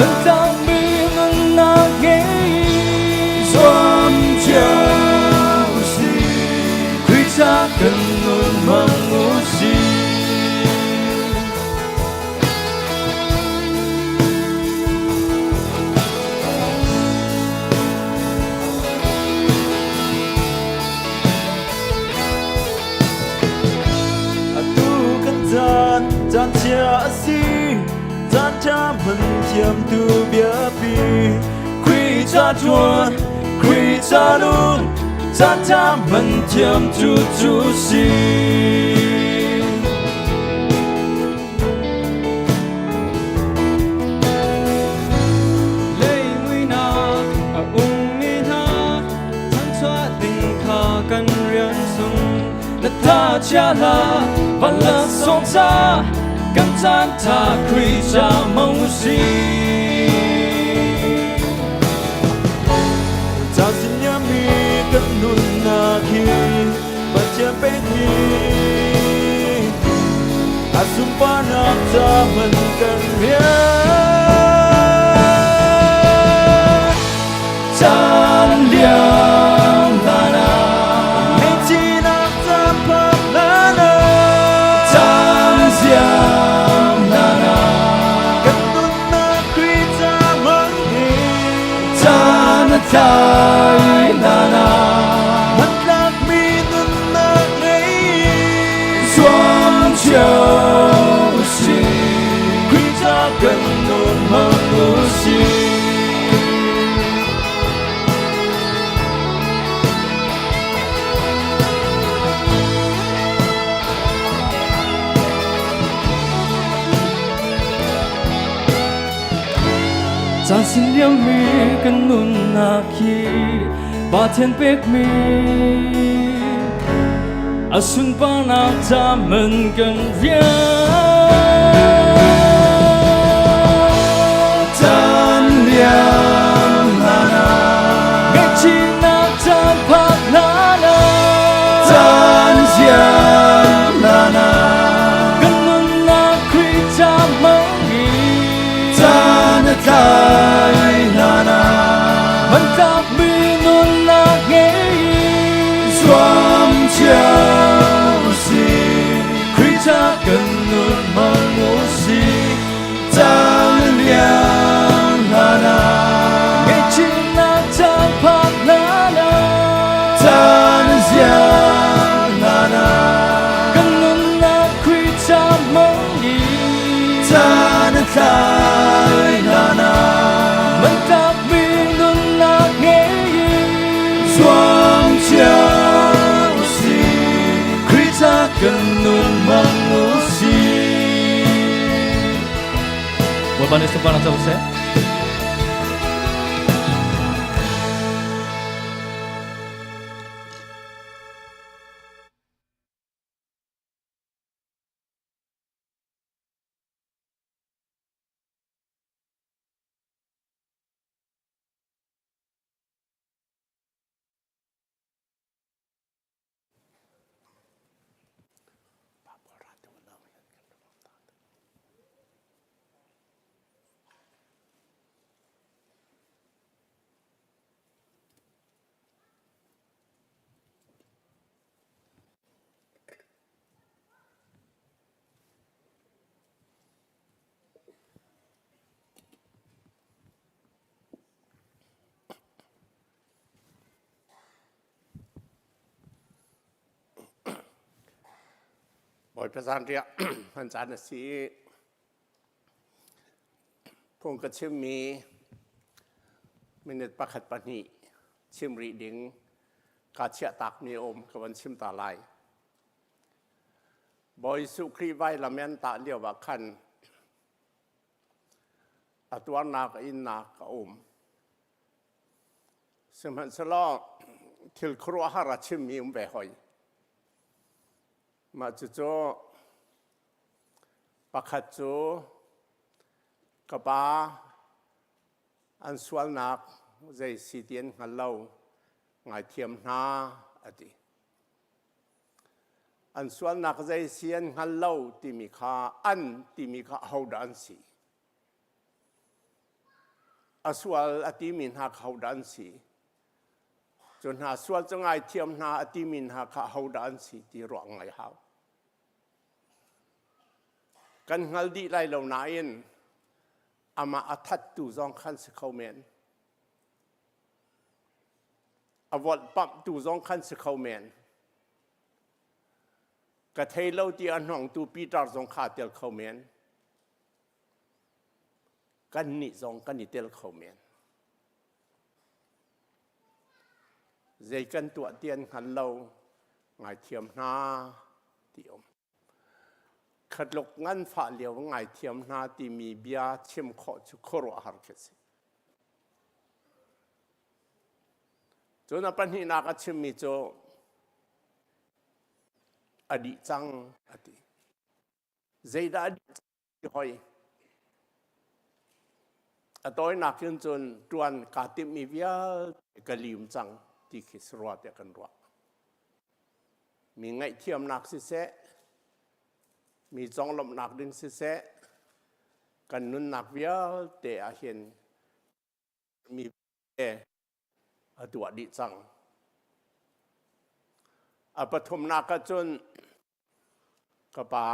chia a si caan ṭha hman thiam tu biapi Khrih ca ṭuan Khrih ca nun caan ṭha hman thiam tu cu si. Leimuinak a ummi hna thanchuah ding kha kan rian sung Na tha chia hlah van laksawng ca kan caan tha Khrih ca hmang u sih. Caan sin mi kan nunnak hi Pathian pekmi a sunparnak ca hman kan rian. Caan liam hlan ah Ngaihchihnak caan phak hlan ah caan ziam hlan ah kan nunnak Khrih ca hmang in caan a tlai hlan ah hmantlakmi nunnak ngei zuam cio usih. Khrih ca kan nun hmang usih. Caan sin liammi kan nunnak hi Pathian pekmi a sunparnak ca man kan rian. Caan liam hlan ah Ngaihchihnak caan phak hlan ah caan ziam hlan ah kan nunnak Khrih ca hmang in caan a tlai hlan ah Hmantlakmi nunnak ngei zuam cio usih. Khrih ca kan nun hmang usih. Caan liam hlan ah Ngaihchihnak caan phak hlan ah caan ziam hlan ah kan nunnak Khrih ca hmang in caan a tlai hlan ah Hmantlakmi nunnak ngei zuam cio usih. Khrih ca kan nun hmang usih. Bawipa nih sunparnak co seh. Bawipa zanriah hman caan a si i phung ka chimmi minute pakhat pahnih chim rih ding kaa chiahtakmi a um ka van chim ta lai. Bawi Jesuh Khrih vailam in an tah lio ah khan a tuarnak a innak a um. Sihmanhsehlaw thil khuaruahhar a chimmi um ve hoi. Mah cucu pakhat cu ka pa an sualnak zei si ti an hngal lo ngaithiam hna a ti. An sualnak zei si an hngal lo timi kha an timi kha ahodah an si? A sual a timi hna kha hodah an si? Cu hna sual cu ngaithiam hna a timi hna kha hodah an si ti ruah ngai hau. Kan hngal dih lai lo nain amah a thattu zong khan si kho men. A volhpamhtu zong khan si kho men. Ka thei lo ti a hnongtu Peter zong kha tel kho men. Kannih zong kan i tel kho men. Zei kan tuah ti an hngal lo, ngaithiam hna ti um. Khatluk nganfah lio ngaithiam hna timi bia chim khawh cu khuaruahhar khi si. Cun a pahnihnak a chimmi cu a dih cang a ti. Zeidah a dih cang ti hoi? A tawinak in cun ṭuan kaa timhmi vialte ka lim cang ti khi si rua tiah kan ruah. Mi ngaihthiamnak siseh, mi conglawmhnak ding siseh, kan nunnak vialte ah hin mi a tuah dih cang. A pathumnak ah cun ka pa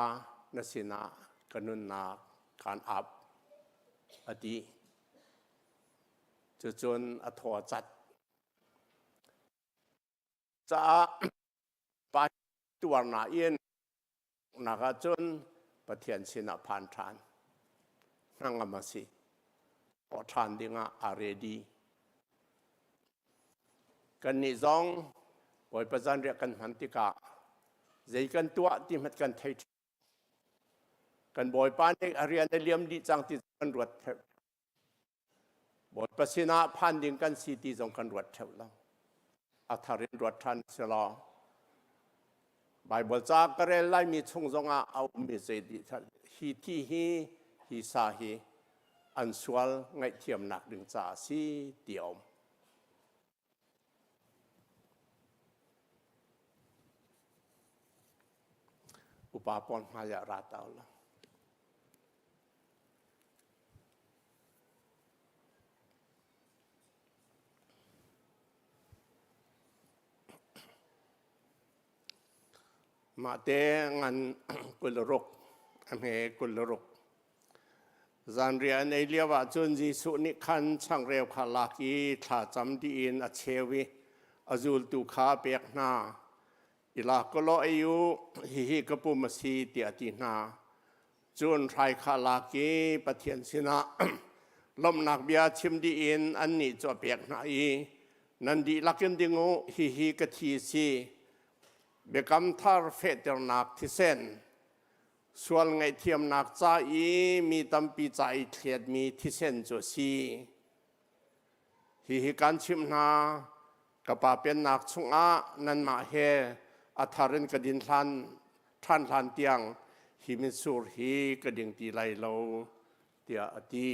na sinah ka nunnak kaan ap a ti. Cucun a thaw a cat. Caah pa tuar nain nak ah cun Pathian sinah phan ṭhan. Hnangam a si. Awh ṭhan dingah aa ready. Kannih zong Bawipa zanriah kan hman tikah zei kan tuah ti hmanh kan thei kan Bawipa nih a rian a liam dih cang ti kan ruat theu. Bawipa sinah phan ding kan si ti zong kan ruat theu lo. A thar in ruat ṭhan si law Bible ca ka rel laimi chung zongah a ummi zei hi thi hi hi sa hi an sual ngaihthiamnak ding caah a si ti a um. Upa pawl hmai ah ra ta la. Mah te ngan 26 a hme 26 Zanriah an ei lio ah cun Jesuh nih khan changreu kha lak i thla cam dih in a cheu i a zultu kha a pek hna. I lak ko law ei u, hihi ka pum a si tiah a ti hna. Cun hrai kha lak i Pathian sinah lawmhnak bia chim dih in annih cu a pek hna i nan dihlak in ding u, hihi ka thi a si. Biakam thar fehternak thisen Sual ngaihthiamnak ca i mi tampi ca i thletmi thisen cu a si. Hihi kan chimh hna, ka Pa pennak chungah nanmah he a thar in ka din hlan ṭhan hlan tiang hi mitsur hi ka ding ti lai lo, tiah a ti.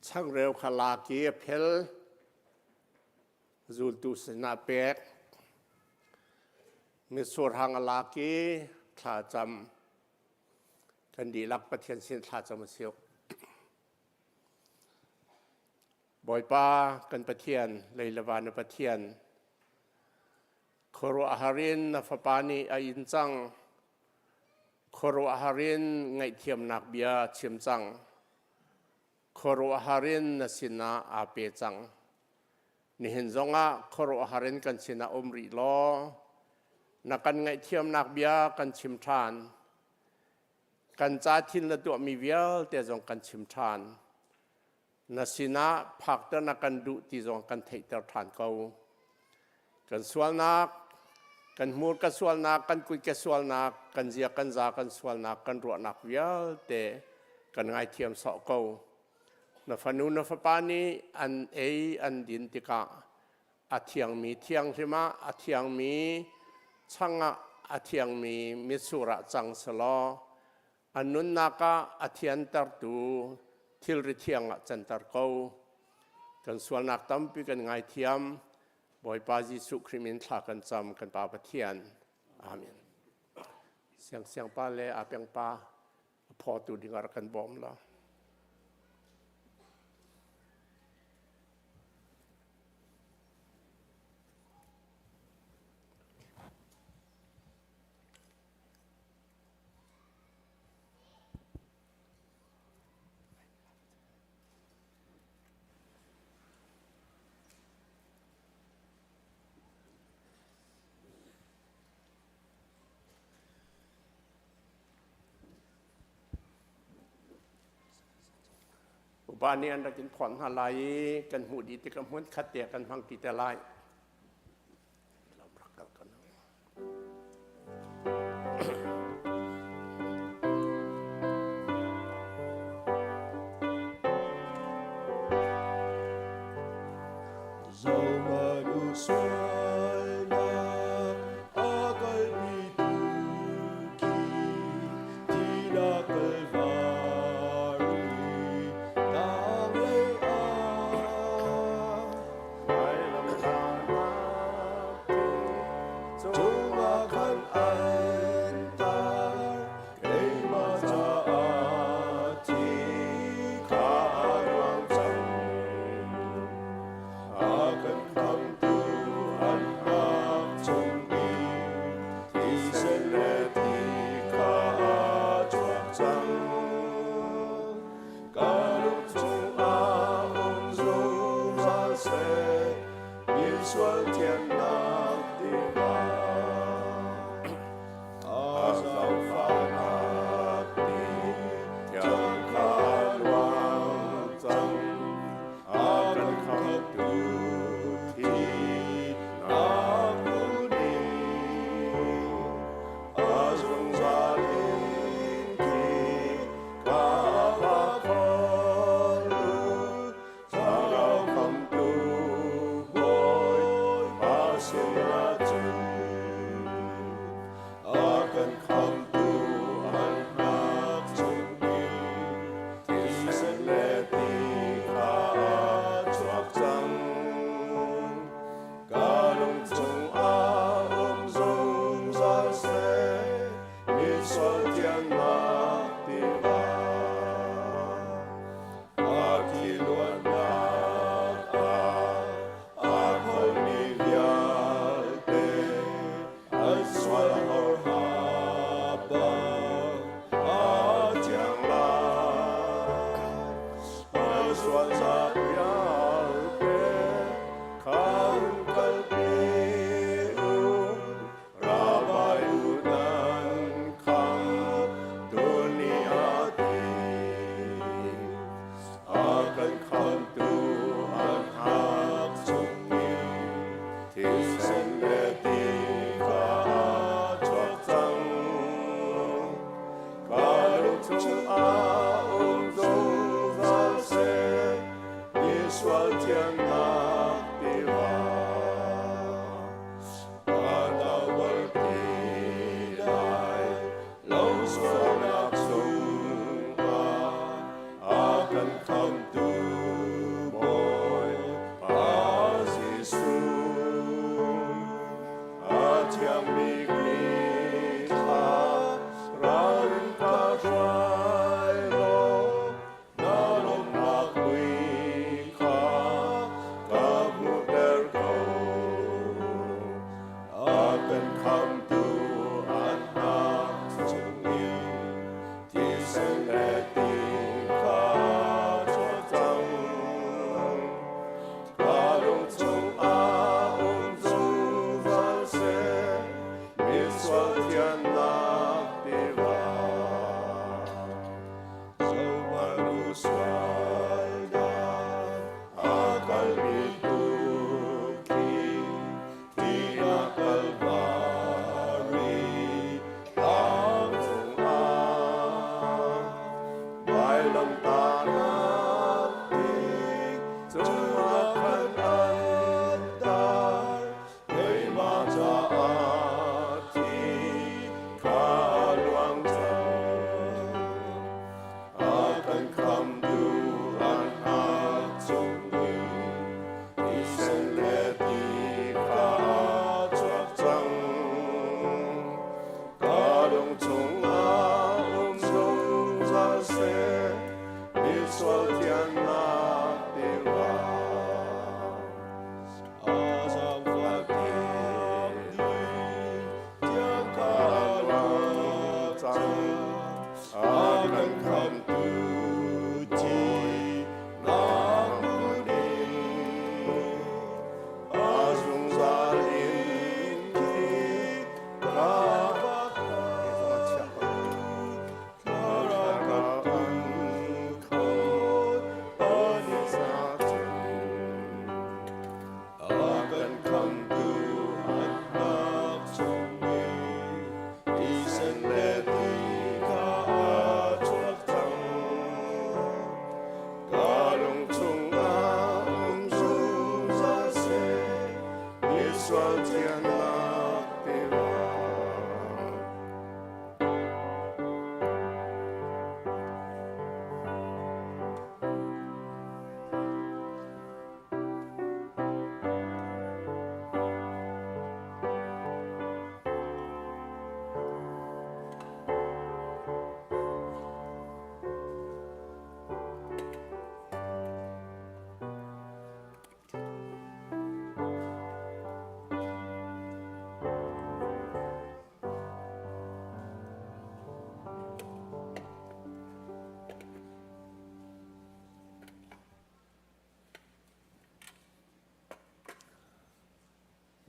Changreu kha lak i a phel, zultu sinah pek. Mitsur hang a lak i thla cam. Kan dihlak Pathian sin thla cam a si. Bawipa kan Pathian, lei le van na Pathian, khuaruahhar in na fapa nih a in cang. Khuaruahhar in ngaihthiamnak bia chim cang. Khuaruahhar in na sinah aa pe cang. Nihin zongah khuaruahhar in kan sinah um rih law, na kan ngaihthiamnak bia kan chim ṭhan. Kan ca thil na tuahmi vialte zong kan chim ṭhan. Na sinah phakter na kan duh ti zong kan theihter ṭhan ko. Kan sualnak, kan hmur ka sualnak, kan kut ka sualnak, kan zia kan za kan sualnak, kan ruahnak vialte kan ngaithiam sawh ko. Na fanu na fapa nih an ei an din tikah a thiangmi thianghlim ah a thiangmi changah a thiangmi mitsur ah cang selaw an nunnak ah a thiantertu thilri thiang ah canter ko. Kan sualnak tampi kan ngaithiam. Bawipa Jesuh Khrih min thla kan cam kan Pa Pathian. Amen. Siang siang pa le a peng pa a phawtu ding ah rak kan bawm law. Upa nih an rak in phawt hna lai i kan hmuh dih tikah hmun khat te kan hmang ti te lai. Zohmanh u sualnak a kalpitu khi thihnak Kalvari tanglei ah. Cungah khan an tar keimah caah thi kha a ruang cang. A kan khamtu an hak chung i thisen le thi kha a chuak cang. Ka lung chungah um zungzal seh, misual thiannak tiva. A zaangfahnak ti thiang kha luang cang, a kan khamhtu thihnak hmun in. A zungzal in khi ka va khawl u, thlarau khamhtu Bawipa sinah cun. A kan khamhtu an hnak chungin thisen le ti kha a chuak cang. Ka lung chungah um zungzal seh, misual thiannak tiva. A thi luannak ah aa kholmi vialte an sual horha bang aa thiang lai. An sual zat vialte khan kalpi u, Rabai u nan khang.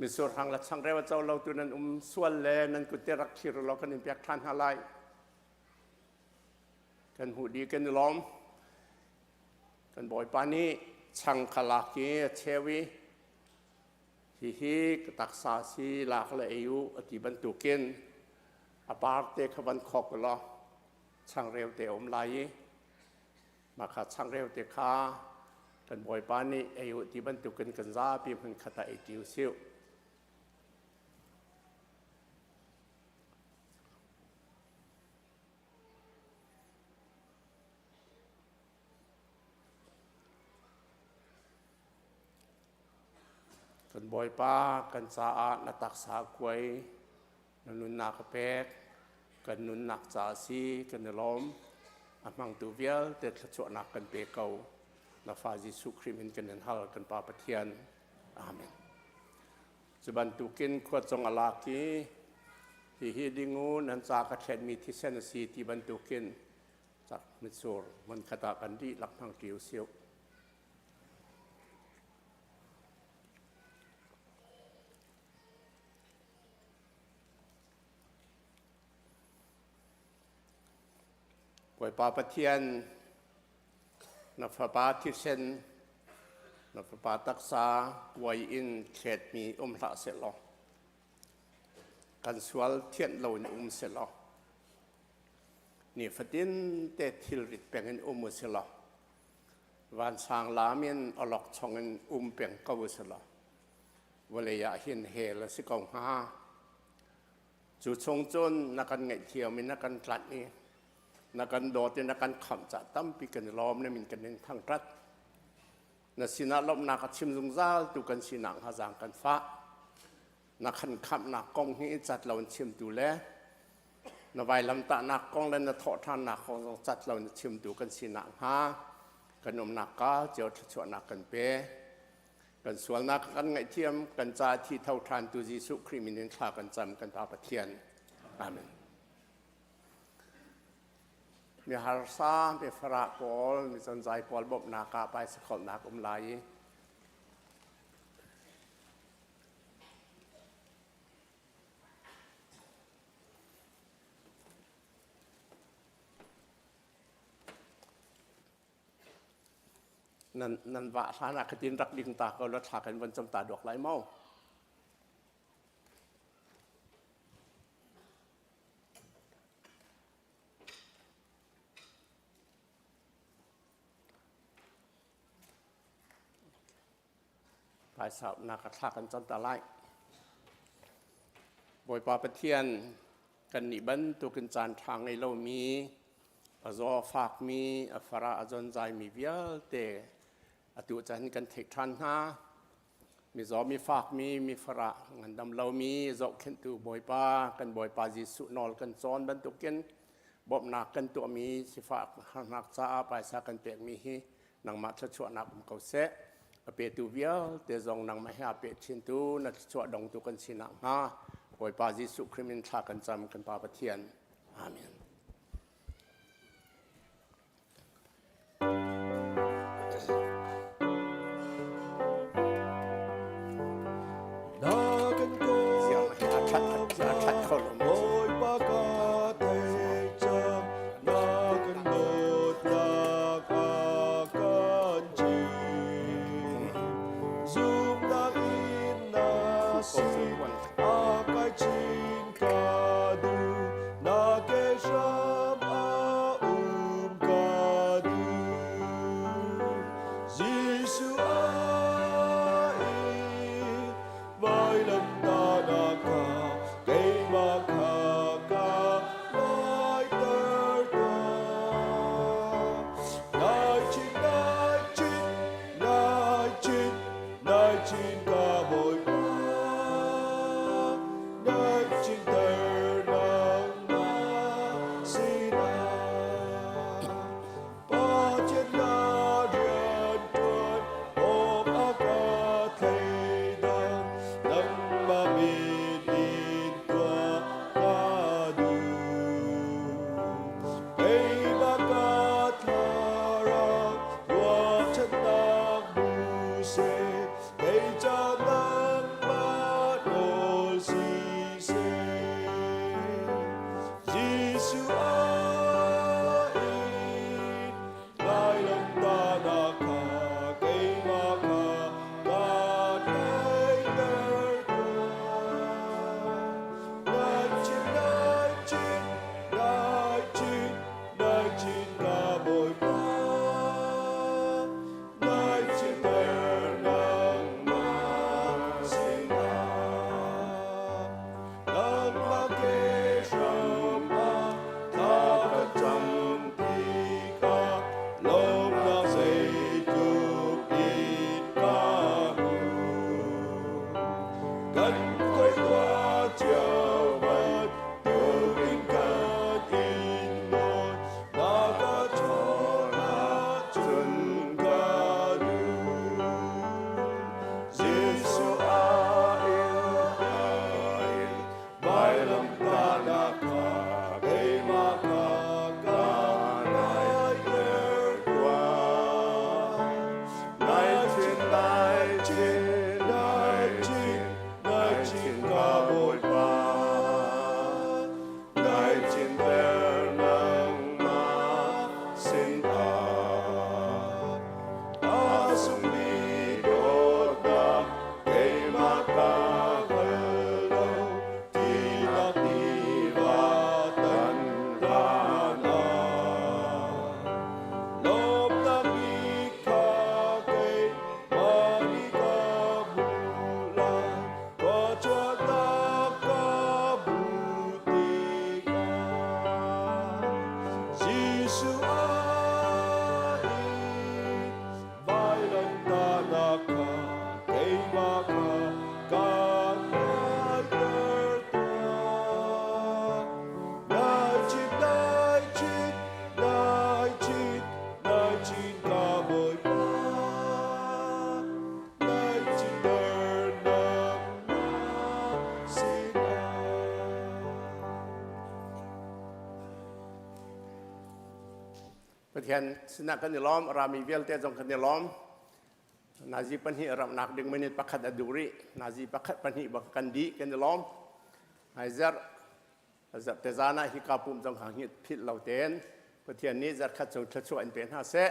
Mitsur hang le changreu a co lo tu nan um sual le nan kut te rak thlir law kan in pek ṭhan hna lai. Kan hmuh dih kan i lawm. Kan Bawipa nih chang kha lak i a cheu i hihi ka taksa si lak le ei u a ti bantukin a par te kha van khok law changreu te a um lai i mah kha changreu te kha kan Bawipa nih ei u ti bantukin kan zapi hmun khat ah ei ṭi u sih. Kan Bawipa kan caah na taksa kuai na nunnak a pek kan nunnak ca a si kan i lawm a hmangtu vialte thluachuahnak kan pe ko na fa Jesuh Khrih min kan in hal kan Pa Pathian amen Cu bantukin khua cung a lak i hihi dingu nan ca ka thlenmi thisen a si ti bantukin cak mitsur hmunkhat ah kan dihlak hmangṭi u sih. Bawipa Pathian, na fapa thisen, na fapa taksa kuai in thletmi um hlah sehlaw, kan sual thianh loin um sehlaw, nifatin te thilrit peng in um u silaw, vansang lam in awlokchong in um peng ko u silaw, vawlei ah hin hell a si ko hnga. Cu chung cun na kan ngaihthiam i na kan tlanh i na kan dawt i na kan khamh cah tampi kan i lawm na min kan in thangṭhat. Na sinah lawmhnak a chim zungzal tu kan sinak hnga zaang kan fah. Na kan khamhnak kong hi cat lo in chimtu le na vailamtahnak kong le na thawhṭhannak kong zong cat lo in chimtu kan sinak hnga kan umnak ka cio thluachuahnak kan pe. Kan sualnak kan ngaihthiam, kan ca thi tho ṭhan tu Jesuh Khrih min in thla kan cam kan Pa Pathian. Amen. Mi harsa, mi farah pawl, mi zonzai pawl bawmhnak ah paisakholhnak um lai i Nan nan vah hlan ah khatin rak ding ta ko la thla kan von cam ta duak lai mau. Phaisa nak a thla kan cam ta lai. Bawipa Pathian kan nih bantukin caan ṭha ngei lomi a zaw a fakmi a farah a zonzaimi vialte atu caan kan theih ṭhan hna. Mizaw mi fakmi mi farah ngandam lomi zohkhenhtu Bawipa kan Bawipa Jesuh nawl kan cawn bantukin bawmhnak kan tuahmi sifah harnak caah paisa kan pekmi hi nangmah thluachuahnak um ko seh. A petu vialte zong nangmah he aa peh chintu na thluachuah dongtu kan si nakhnga Bawipa Jesuh Khrih min thla kan cam kan Pa Pathian. Amen. Na kan Bawipa ka thei cang na kan dawtnak a kan chim zumnak in na sin a kai chin ka duh na ke hram a um ka duh Jesuh ai vailamtahnak kha keimah kha ka laiter tuah. Nai chin, nai chin, nai chin, nai chin ka Bawipa. Nai chin ter nangmah si. Jesuh ah in vailamtahnak kha keimah kha ka naihter tuah. Nai chin, nai chin, nai chin, nai chin ka Bawipa. Nai chinter nangmah sinah. Nangmah ke hram ah thla ka cam tikah lawmnak zeitluk in ka hmu. Kan koi cio bantukin kan in nawl, na ka chawn ahcun ka duh. Jesuh ah in vailamtahnak kha keimah kha ka naihter tuah. Nai chin, nai chin, nai chin, nai chin ka Bawipa. Nai chinter nangmah sinah. A sungmi dawtnak keimah ka hngal lo, tinak tiva tan hlan ah. Lawmnak bik kha keimah nih ka hmuh lai, thluachuahnak ka hmuh tikah. Jesuh ah in vailamtahnak kha keimah kha ka naihter tuah. Nai chin, nai chin, nai chin, nai chin ka Bawipa. Nai chinter nangmah sinah. Pathian sinah kan i lawm, rami vialte zong kan i lawm. Nazi pahnih ramnak ding minute pakhat a duh rih. Nazi pakhat pahnih bak kan dih kan i lawm. Nai zarh zarh te zan ah hika pum zong hang hi philh lo tein Pathian nih zarh khat chung thluachuah in pe hna seh.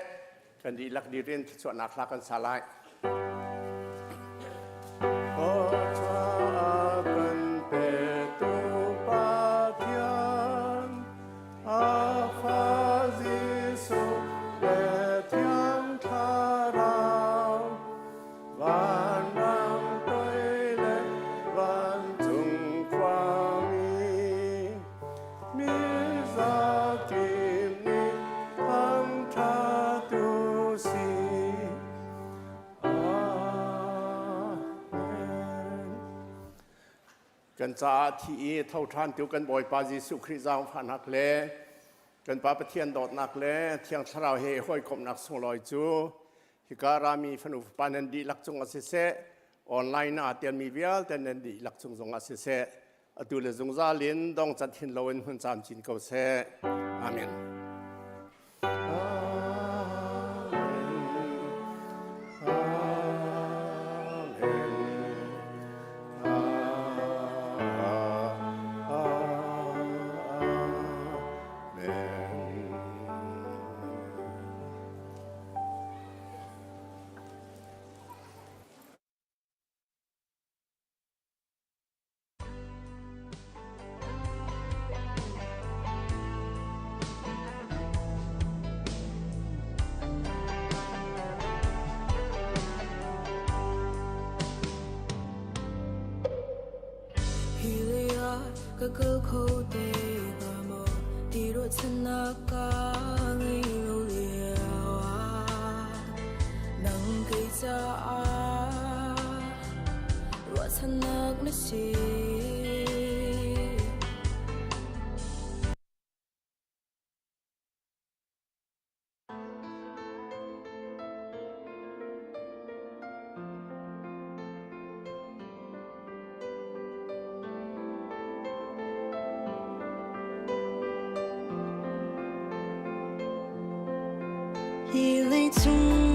Kan dihlak dirin thluachuahnak hla kan sa lai. Thluachuah kan petu Pathian, a fa Jesuh le Thiang Thlarau, vanrang toi le vancung khuami, mi zakip nih thangṭhat u sih. Amen. Kan caah thi i tho ṭhan tu kan Bawipa Jesuh Khrih zaangfahnak le kan Pa Pathian dawtnak le Thiang Thlarau he hawikomhnak sunglawi cu hika rami fanu fapa nan dihlak cung ah siseh, online ah telmi vialte nan dihlak cung zong ah siseh, atu le zungzal in dong cat hin loin hun camcin ko seh. Amen. Hi lei ah ka kal kho te hnga maw ti ruahchannak ka ngei lo lio ah nang kei caah ruahchannak na si. Hi leicung